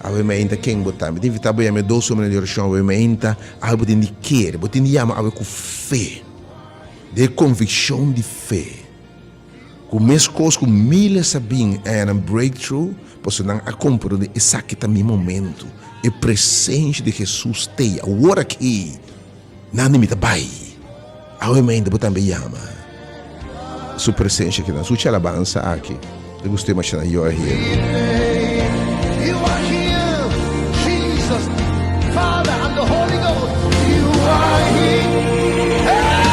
Awe mainta ken bo ta? Mi ta invita bo yama e dos homennan di oracion awe mainta. Awe bo tin di kere, bo tin di yama awe ku fe, den e konvikshon di fe, ku meskos ku miles a bin a haña nan breakthrough, pasobra nan a komprondé esaki ta mi momento, e presensia di Hesus t'ei awor aki, nan di mi ta bai. Awe mainta bo tambe yama Su presensia aki nan. Sucha alabansa aki. Mi gusta masha nan. You are here. You are here, Jesus, Father and the Holy Ghost. You are here. Hey!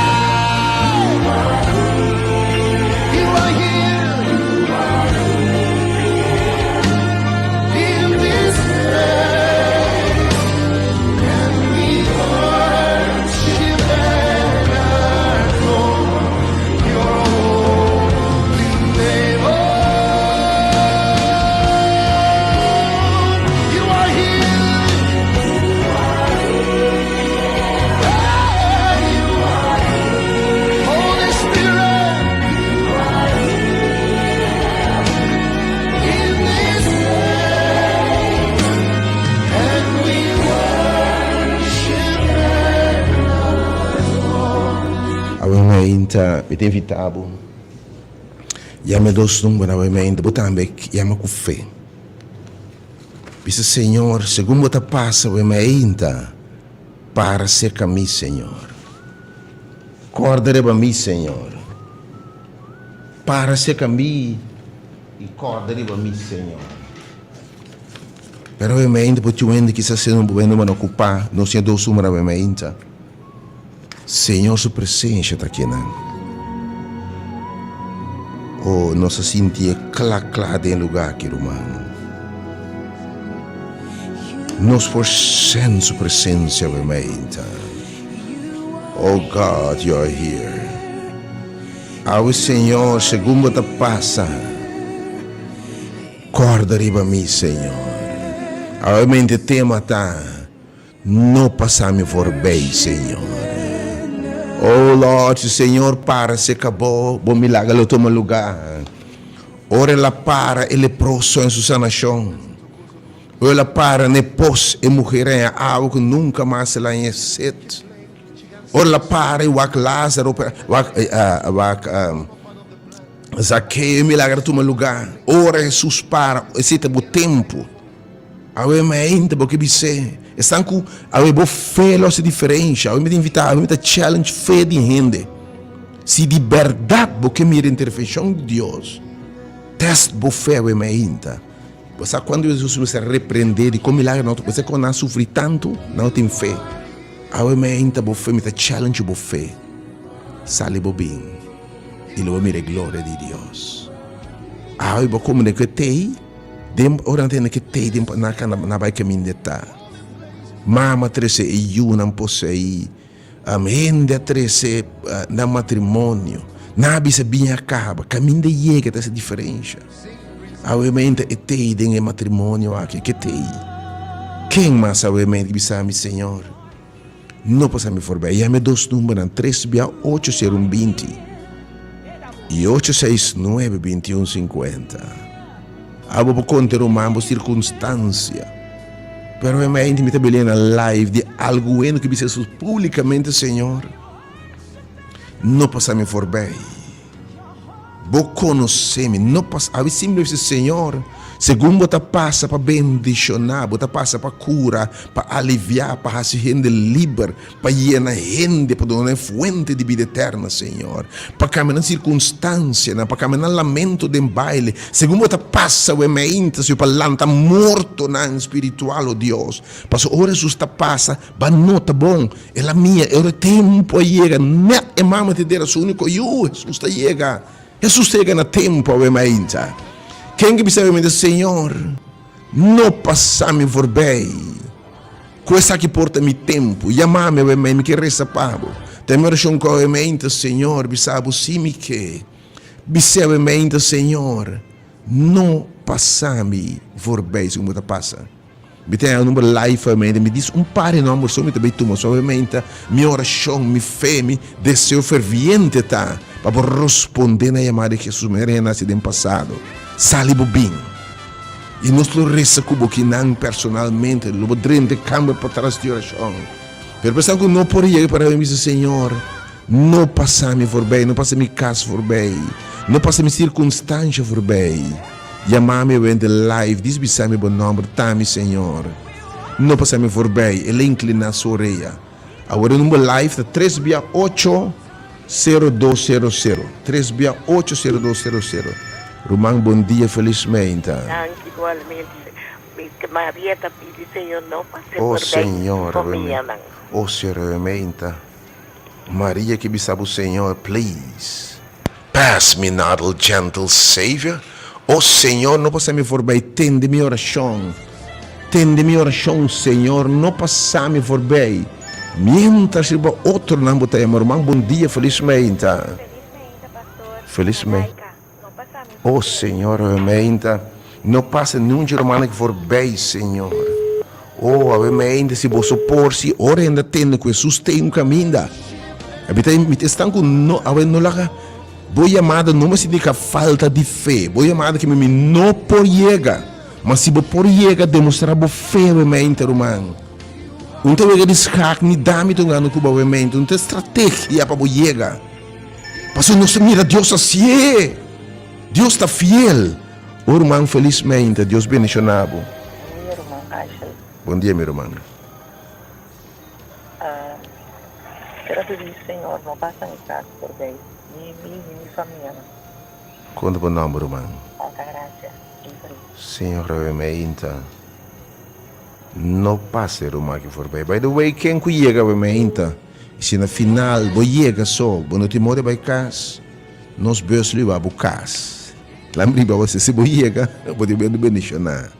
You are here. In this place. And we worship and adore your holy name. Oh, you are here. Hey, you are here. Holy Spirit. In this place. And we worship and adore. Awe mainta mi ta invita bo yama e dos numbernan awe mainta bo tambe yama ku fe bisa Señor segun bo ta pasa awe mainta para serka mi Señor kòrda riba mi Señor para serka mi i kòrda riba mi Señor. Pero awe mainta por tin hende kisas siendo un hende mano okupá nos tin e dos number awe mainta. Señor su presencia ta akinan. Oh, nos a sintié kla kla den e lugá aki, rumannan. Nos por sent su presencia awe mainta. Oh God, you are here. Awe, Señor, segun bo ta pasa, kòrda riba mi, Señor. Awe mente tema ta. No pasa mi voorbij, Señor. Oh Lord, si Señor para se cabo, bo milagro lo tuma lugar. Ora el a para e leproso en su sanacion. Ora el a para n'e pos, e mujer a haña awa cu nunca mas el a haña sed. Ora el a para y wak Lázaro, wak, wak Zaqueo, e milagro a tuma lugar. Ora Jesús para, esey ta bo tempo. Awe mainta bo ke bis'é esnan ku awe bo fe lo hasi diferensha. Awe mi ta invitá, awe mi ta challenge fe di hende. Si di bèrdat bo ke mira intervenshon di Dios, tèst bo fe awe mainta. Bo sa kuantu Hesus mester reprendé dikon milager no ta, bo sa kon nan a sufri tantu, nan no tin fe. Awe mainta bo fe, mi ta challenge bo fe. Sali bo bin i lo bo mira e gloria di Dios. Awe bo komprendé ku e t'ei. Den ora nan tende ke tei den nan ka na bai kaminda e ta. Mama a trese e yunan poseí, hende a trese nan matrimonio. Nan a bisa bin a kaba, kaminda e yega ta hasi diferensha. Awe meinta e tei den e matrimonio aki, ke tei? Ken mas awe meinta bisa mi, Señor? No pasa mi forbij. Yama e dos numbernan, tres bia ocho sero un binti i ocho seis nuebe binti un sinkuenta. Abo por konta e ruman bo sirkunstansia. Pero e mente mi ta beli'e na live di algu weno ki bisa Hesus publikamente, Señor, no pasa mi forbij. Bo konosé mi. No pasa, awe simplemente bisa, Señor, segun bo ta pasa pa bendishoná, bo ta pasa pa kura, pa aliviá, pa hasi hende liber, pa yena hende, pa duna nan e fuente di bida eterna, Señor, pa kambia nan sirkunstansianan, pa kambia nan lamento den baile, segun bo ta pasa awe meinta, Señor, pa lanta mortonan spiritual, o Dios, pasobra ora Hesus ta pasa, bo a nota bon. El a mira e ora e tempu a yega, nèt e mama ta dera su úniko yu. Hesus ta yega. Hesus ta yega na tempu awe mainta. Ken ke bisa awe mainta, Señor, no pasa mi forbei ku esaki por ta mi tempu. Yama mi awe mainta, mi ke resa pa bo. Ta mi orashon ku awe mainta, Señor, bisa bo si mi ke. Bis'é awe mainta, Señor, no pasa mi forbei segun bo ta pasa. Mi ta haña number live awe mi dis un par di nomber so mi ta bay tuma so awe meinta mi orashon mi fe mi deseo ferviente ta pa bo rosponde na yamada di Jesus manera hende a hasi den pasado sali bo bin i nos lo resa ku bo kinan personalmente lo bo drenta e kamber patras di orashon pero pa esnan ku no por yega para mi bisa Señor no pasa mi forbey no pasa mi kas forbey no pasa mi sirkunstansha forbey. Yama mi awente live, dis bisa mi bo nomber, ta mi Señor. No pasa mi voorbij, el a inclina su orea. Awor e number live ta tres bia ocho sero dos sero sero, tres bia ocho sero dos sero sero. Ruman bon dia felis meinta. Danki igualmente. Mi Maria ta pidi Señor no pase Oh voorbij Señor, famianan. oh Señor meinta. Maria ke bisa bo Señor please. Pass me not O gentle Savior. O Señor no pasa mi voorbij tende mi oracion tende mi oracion Señor no pasa mi voorbij mientras riba otronan bo ta yama ruman bon dia feliz meinta Feliz meinta pastor feliz meinta Malaika no pasa mi O voorbij. Señor meinta no pasa ni un dje rumannan aki voorbij Señor O awe meinta si boso por si ora hende a tende ku Hesus te un kaminda. Mi ta mi ta esnan ku no awe no laga bo yamada no mester indiká falta di fe. Bo yamada ke mi no por yega. Ma si bo por yega demostrá bo fe awe meinta ruman. Un ta wega di skak ni dami ta hungando ku bo awe meinta. Un ta estrategia pa bo yega. Pasobra nos ta mira Dios hasié. Dios ta fiel. O ruman felis meinta Dios bendiciona bo. Bon dia ruman Ashel. Bon dia mi ruman. Quiero pidi Señor no pasa mi cas por bay ni mi ni mi famianan. Con ta bo nomber ruman? Altagracia Avery. Señor awe meinta no pasa e ruman aki for bay. By the way ken cu yega awe meinta y si na final bo yega so bo no tin modo di bay cas nos bus lo hiba bo cas. Lam riba bo si bo yega bo tin wende bendiciona.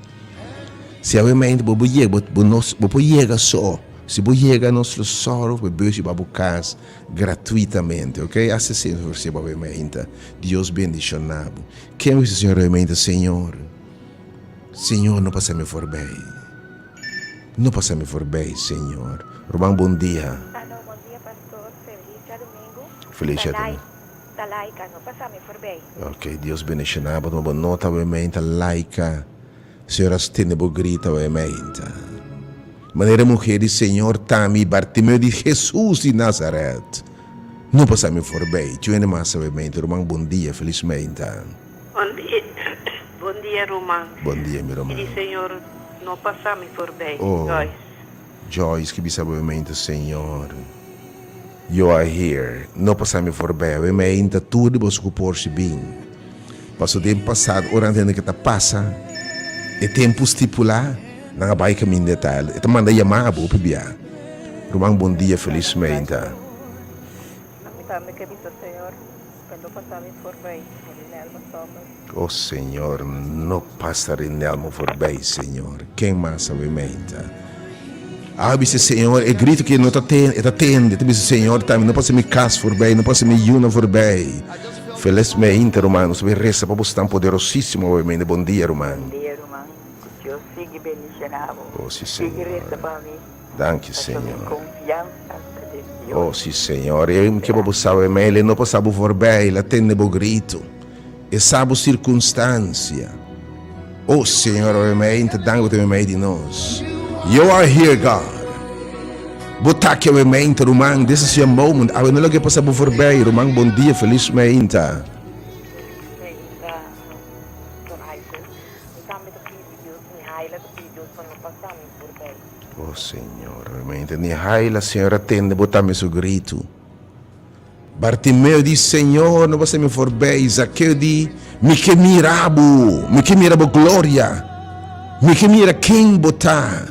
Si awe mente bo bo yega bo bo nos bo por yega so si bo yega nos lo sòru pa e bus hiba bo kas gratuitamente ok hasi asina por si awe mente Dios bendiciona bo ken bo bisa Señor awe mente Señor Señor no pasa mi forbij no pasa mi forbij Señor Ruman bon dia. Alo bon dia pastor feliz djadomingo Feliz djadomingo. Ta laika, no pasa mi forbij. Ok, Dios bendiciona bo, tuma bo nota awe meinta laika, Señor a stende bo grito awe meinta. Manera e muher di Señor ta mi Bartimeo di Jesus di Nazaret. No pasa mi forbij. Tjue hende mas awe meinta, ruman bon dia, feliz meinta. Bon dia, bon dia ruman. Bon dia mi ruman. Pidi Señor no pasa mi forbij. Oh. Joyce. Joyce ki bisa bo awe meinta Señor. You are here. No pasa mi voorbij. Awe mi a inta tur di boso ku por si bin. Paso den pasado ora nan tende ke ta pasa e tempu stipulá, nan a bai kaminda e tal. E ta manda yama bo hopi bia. Ruman bon dia felis meinta. Ami tambe ke bisa Señor pa no pasa mi voorbij, Rinelmo Somers. Oh Señor no pasa Rinelmo voorbij Señor. Ken mas awe meinta? A bisa Señor e grito ke no ta tende e ta tende ta bisa Señor tambe no pasa mi kas voorbij no pasa mi yunan voorbij. Felis meinta ruman nos ta bay resa pa bosnan poderosisimo awe meinta bon dia ruman. Bon dia ruman ku Dios sigui bendiciona bo Oh si sigui Señor. resa pa mi. Danki Pasobra mi Señor. konfiansa ta den Dios. Oh si Señor, e ke bo sabe ma el e no pasa bo voorbij, el a tende bo grito, e sa bo circunstancia. Oh Señor, awe mei ta danki bo ta meimei di nos. You are here God. Bo ta aki awe mei ta ruman, this is your moment. Awe no loke pasa bo voorbij, ruman bon dia, feliz meinta. Feliz meinta, Pastor Haisel. Mi tambe ta pidi Dios, mi haila ta pidi Dios pa no pasa mi voorbij. Oh Señor, realmente ni haila Señor a tende bo tambe su gritu. Bartimeo di, Señor, no pasa mi voorbij. Zakeo di, Mi ke mira bo, mi ke mira bo gloria, mi ke mira ken bo ta.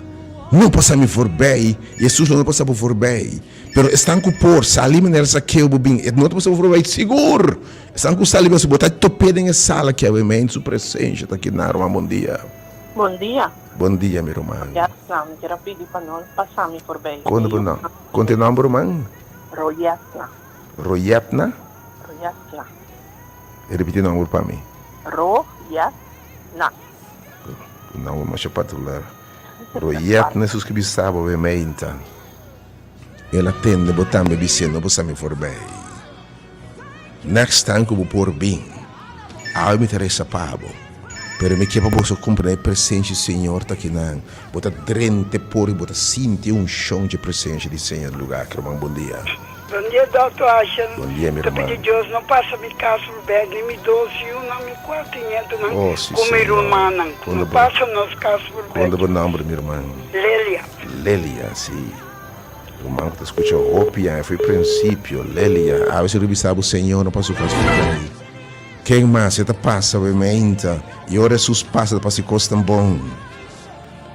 No pasa mi voorbij. Jesus no pasa bo voorbij. Pero esnan ku por sali manera Zakeo bo bin, e no ta pasa bo voorbij sigur. Esnan ku sali bo ta top'é den e sala aki awe, su presencia ta aki na. Ruman, bon dia. Bon dia. Bon dia mi ruman. Royetna, mi kier a pidi pa no pasa mi voorbij. Kon bo nom? Kon te nomber ruman? Royetna. Royetna? Royetna. Repiti nomber pa mi. Royetna. Bo nomber masha particular. Royetna esun skibi sa bo meinta. El a tende bo tambe bis'é no pasa mi voorbij. Next time ku bo por bin, awe mi ta resa pa bo. Pero mi ke pa boso komprendé e presensia di Señor ta akinan. Bo ta drenta por i bo ta sinti e unshon dje presensia di Señor na lugá aki, ruman. Bon dia. Bon dia Dòkter Ashel. Bon dia, mi Ta pidi ruman. Dios no pasa mi kas rubè ni mi dos yunan, mi kuater nietunan Oh, si, ku mi Señor. rumannan. Konta No bo, pasa nos kas rubè. konta bo nòmber, mi ruman. Lelia. Lelia, si. Ruman ku ta skucha hopi aña for e prinsipio, Lelia, awe si rubisa bo Señor no pa su kas por ei. Ken mas e ta pasa bo meinta i ora Hesus pasa ta pasa e kosnan bon.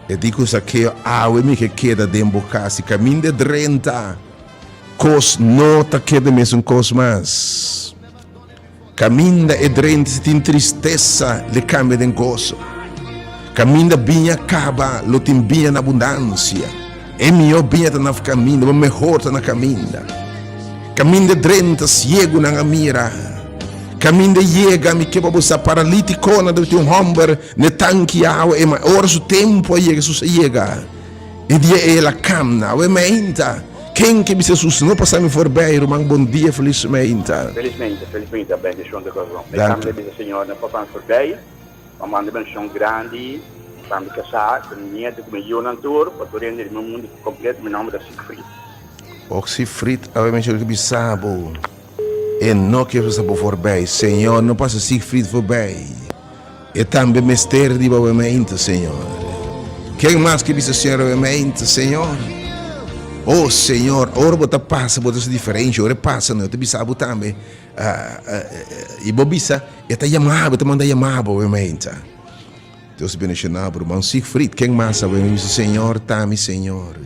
E di ku Zakeo, awe mi ke keda den bo kas i kaminda e drenta, kos no ta keda mesun kos mas. Kaminda e drenta si tin tristesa le kambia den goso. Kaminda biña kaba lo tin biña na abundansia. E mihó biña ta na kaminda, bo mehor ta na kaminda. Kaminda e drenta siegunan a mira. Kaminda e yega mi ke pa bo sa paralitikonan ta tin un hòmber na e tanki awa e ma ora su tempu a yega Hesus a yega. E dia ei el a kamna. Awe meinta. Ken ke bisa Hesus no pasa mi forbij ruman bon dia felis meinta. Felis meinta felis meinta bendicion de corazon mi tambe bisa Señor no pasa mi forbij pa manda bendicion grandi pa mi casa cu mi nieto cu mi yiunan tur pa tur hende di mi mundo completo mi nomber ta Siegfried. Och Siegfried awe mi ke bisa bo e no ke pasa bo forbij Señor no pasa Siegfried forbij e tambe mester di bo awe meinta Señor ken mas ke bisa Señor awe meinta Señor oh Señor ora bo ta pasa bo ta hasi diferencia ora e pasa no e ta bisa bo tambe y bo bisa e ta yama bo e ta manda yama bo awe meinta Dios bendiciona bo ruman Siegfried ken mas awe mi bisa Señor ta mi Señor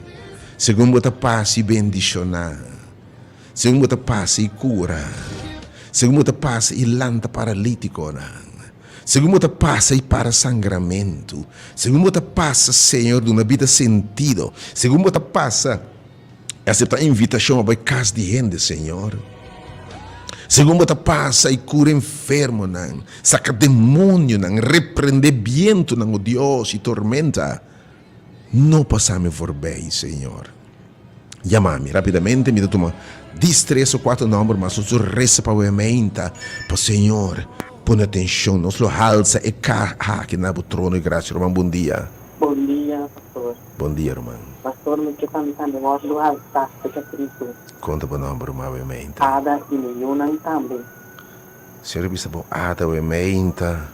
segun bo ta pasa y bendiciona. Segun bo ta pasa i kura. Segun bo ta pasa i lanta paralítikonan. Segun bo ta pasa i para sangramentu. Segun bo ta pasa, Señor, duna bida sentido. Segun bo ta pasa i aseptá invitashon pa bai kas di hende, Señor. Segun bo ta pasa i kura enfermonan, saka demonionan, reprendé bientunan, o Dios, i tormenta, no pasa mi forbei, Señor. Yama mi rapidamente, mi ta tuma dis, tres o cuatro nomber mas, nos lo reza pa wea meinta, pa Señor pone atencion, nos lo halsa e caha aki na bo trono di gracia. Ruman, bon dia. Bon dia, pastor. Bon dia, ruman. Pastor, mi ke pa mi tambe wordo halsa fecha Cristo. Conta bo nomber, ruman, wea meinta. Ada y mi yunan tambe. Señor a bisa bo, Ada, wea meinta,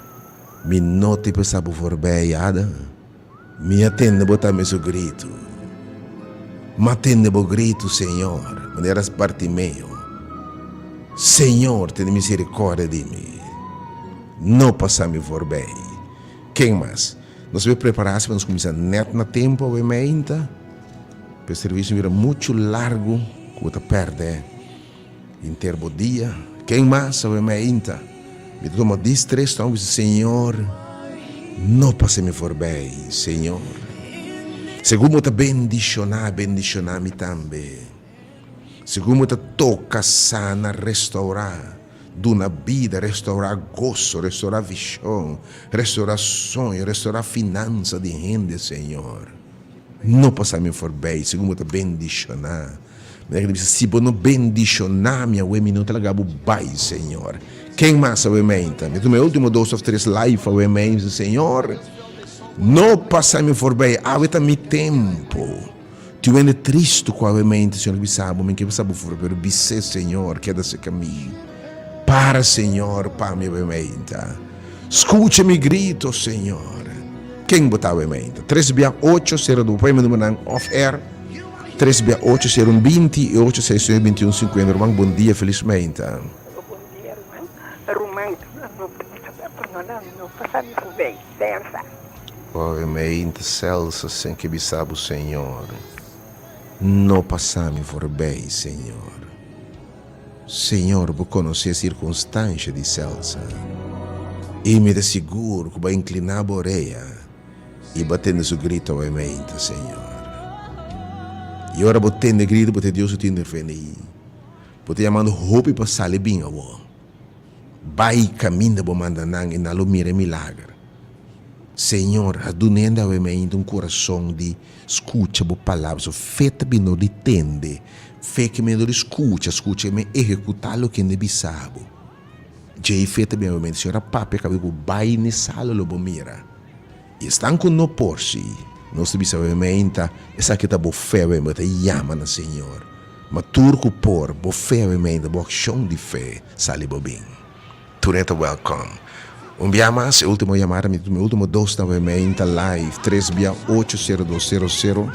mi no te pasa bo voorbij, Ada. Mi a tende bo tambe su gritu. M'a tende bo gritu, Señor, manera Bartimeo. Señor, tene misericordia di mi. No pasa mi voorbij. Ken mas? Nos debe prepara si pa nos cuminsa net na tempo awe meinta, pa e servicio no bira mucho largo cu bo ta perde henter bo dia. Ken mas awe meinta? Mi ta tuma dis tres tong bisa, Señor, no pasa mi voorbij, Señor. Segun bo ta bendishoná, bendishoná mi tambe. Segun bo ta toka, sana, restourá, duna bida, restourá goso, restourá vishon, restourá soño, restourá finansa di hende, Señor. No pasa mi forbij, segun bo ta bendishoná. Mi ta bisa, si bo no bendishoná mi awe, mi no ta laga bo bai, Señor. Ken mas awe meinta? Mi tuma e último dos òf tres live awe meinta, Señor, no pasa mi forbij, awe ta mi tempu. Tin wende tristu ku awe meinta, Señor, bisa bo, mi ke pasa bo forbij, pero bis'é, Señor, keda serka mi. Para, Señor, pa mi awe meinta. Skucha mi grito, Señor. Ken bo ta awe meinta? Tres bia ocho sero dos. Bo por yama numbernan off air. Tres bia ocho sero un binti i ocho seis nuebe binti un sinkuenta. Ruman, bon dia, felis meinta. Bon dia, ruman. Ruman, no no pasa mi forbij. Celsa. Awe meinta, Celsa, sen ke bisa bo, Señor. No pasa mi forbij, Señor. Señor, bo konosé sirkunstansha di Celsa, i mi ta sigur ku bo a inkliná bo orea i bo a tende su gritu awe meinta, Señor. I ora bo tende e gritu, bo ta Dios ku ta intervení. Bo ta yamando hopi pa sali bin awor. Bai kaminda bo manda nan i nan lo mira e milager. Señor, a dun'e awe meinta un kurason di skucha bo palabra. So fe ta bini dor di tende. Fe ke mene dor di skucha, skucha i men ehekutá loke hende bisa bo. Djei fe ta bini awe meinta. Señor a papia kabe ku bai n'e sala lo bo mira. I esnan ku no por si, nos ta bisa awe meinta, esaki ta bo fe awe meinta, bo ta yama na Señor. Ma tur ku por, bo fe awe meinta, bo akshon di fe sali bo bin. Tur e ta welcome. Un bia mas, e ultimo yamada, mi ta tuma e ultimo dos na Wemeinta live, tres bia ocho sero dos sero sero.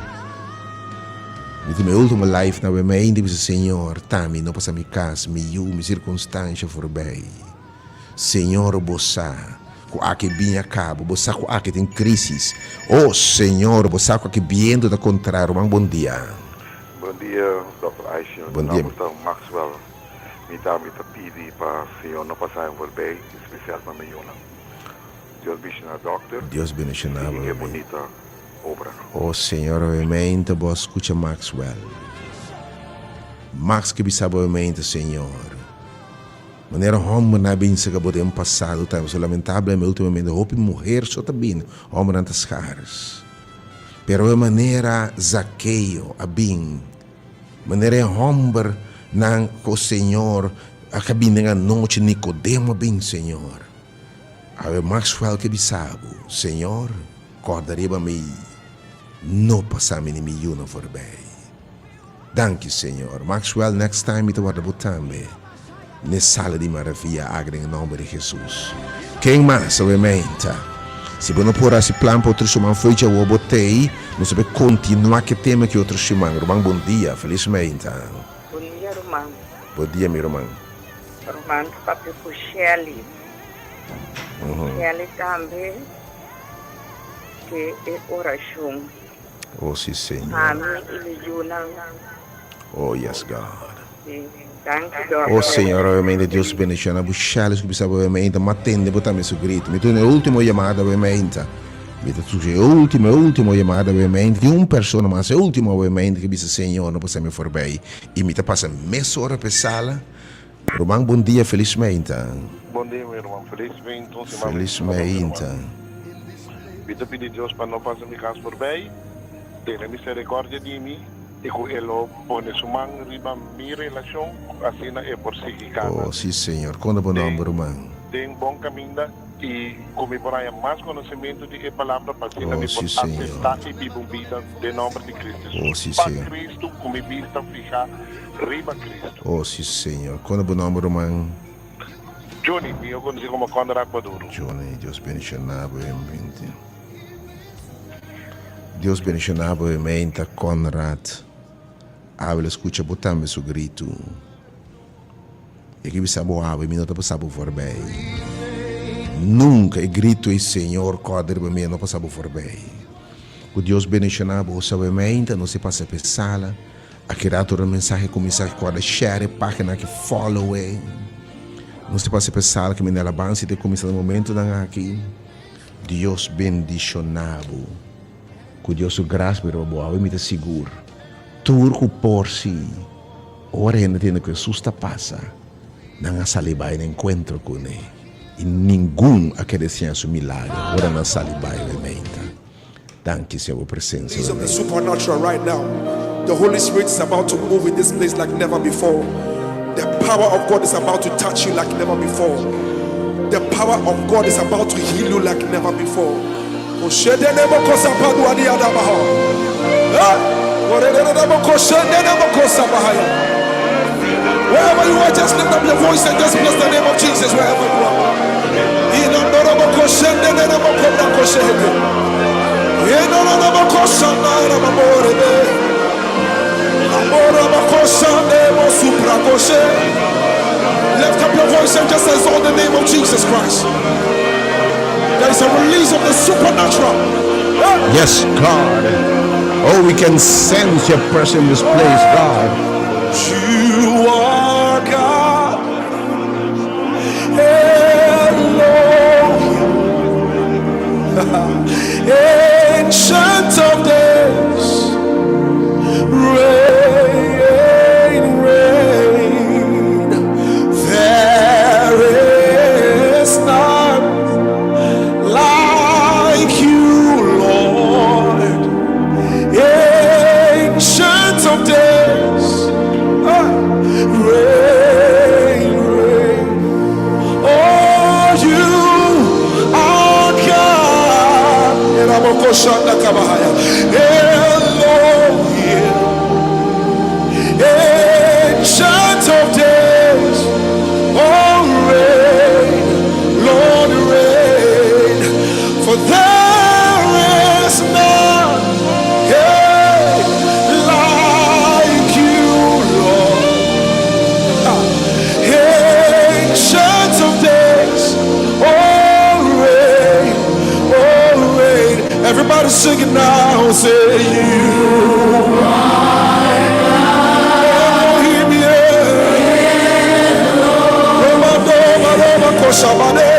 Mi tuma e ultimo live na Wemeinta i bisa, Señor, ta mi no pasa mi kas, mi yu, mi sirkunstansha forbij. Señor, bo sa ku aki bin a kaba, bo sa ku aki tin krisis. Oh, Señor, bo sa ku aki bientu ta kontra. Ruman, bon dia. Bon dia, Dòkter Aisha. Bon dia. Mi nomber ta Maxwell. Mi tambe ta pidi pa Señor no pasa en voorbij, especial pa mi yunan. Dios bishina Dòkter Dios bendiciona y bo sigui e bebé. bunita obra. Oh Señor obviamente bo a scucha Maxwell. Max ke bisa bo obviamente Señor. Manera hombernan a bin saka bo den pasado tambe so lamentablemente ultimamente hopi muher so ta bin hombernan ta scars. Pero e manera Zakeo a bin Manera e homber nan cu Señor a ka bin den anochi, Nicodemo a bin, Señor, awe Maxwell ke bisa bo, Señor, corda riba mi, no pasa mi ni mi yunan forbij. Danki, Señor. Maxwell, next time mi ta warda bo tambe n'e sala di maravia aki den e nomber di Jesus. Ken mas awe meinta? Si bo no por hasi plan pa otro siman fo'i djawo bo t'ei, nos ta bay continua k'e tema ki otro siman. Ruman bon dia, feliz meinta. Bon dia ruman. Bon dia mi ruman. Ruman ta papia ku Shelly. Shelly tambe ke e orashon. Oh si Señor. Ami i mi yunan. Oh yes God. Oh Oh Señor obviamente Dios bendiciona bo Shelly ku bisa bo obviamente ma tende bo tambe su grito mi tene e ultimo yamada obviamente mi ta tuchi e ultimo e ultimo yamada obviamente tin un persona mas e ultimo obviamente ku bisa Señor no pasa mi forbij i mi ta pasa mesora pa e sala ruman bon dia felis meinta. Bon dia mi ruman felis meinta un siman Felis bendiciona pa mi meinta. ruman mi ta pidi Dios pa no pasa mi kas forbij tene misericordia di mi. I ku e lo pone su man riba mi relashon, asina e por sigui kana. Oh, sí, Señor. Kon ta bo nòmber, ruman? Den bon kaminda, i ku mi por haña mas konosementu di e Palabra, pa asina Oh, mi por sí, Señor. aseptá i biba un bida den nòmber di Kristu Oh, Hesus. sí, Pa Señor. Kristu, ku mi bista fihá riba Kristu. Oh, sí, Señor. Kon ta bo nòmber, ruman? Johnny, mihó konosí komo Conrad Maduro. Johnny, Dios bendishoná bo, heminte. Dios bendiciona bo meinta Conrad Abel scucha bo tambe su gritu e ke bisa bo awe mi no ta pasa bo voorbij nunca e gritu ei Señor corda riba mi e no pasa bo voorbij cu Dios bendiciona bo awe meinta nos e pasa pe sala aki rato ora mensahe cuminsa corda share e pagina aki follow e nos ta pasa pe sala ke mende alabansa te cuminsa na momentonan aki. Dios bendiciona bo cu Dios su gras bira pa bo awe mi ta sigur tur cu por si ora hende tende cu Jesus ta pasa nan a sali bai na encuentro cu ne y ningun a kere siña su milagro ora nan sali bai awe meinta. Danki Señor bo presencia. Of the supernatural right now. The Holy Spirit is about to move in this place like never before. The power of God is about to touch you like never before. The power of God is about to heal you like never before. Wherever you are, just lift up your voice and just bless the name of Jesus wherever you are. Lift up your voice and just exalt the name of Jesus Christ. There is a release of the supernatural. Yes, God. Oh, we can sense your presence in this place, God. You are God. Elohim. Ancient of days. Reign, reign. There is none like you, Lord. Ancient of days. Ah, reign, reign. Oh, you are God. Elohim. Ancient of days. Oh, reign, Lord, reign. For there is none yeah, like you, Lord. Ancient of days, oh reign, oh reign. Everybody sing it now, say you Elohim, yeah. Roma, Roma, Roma, Koshabane.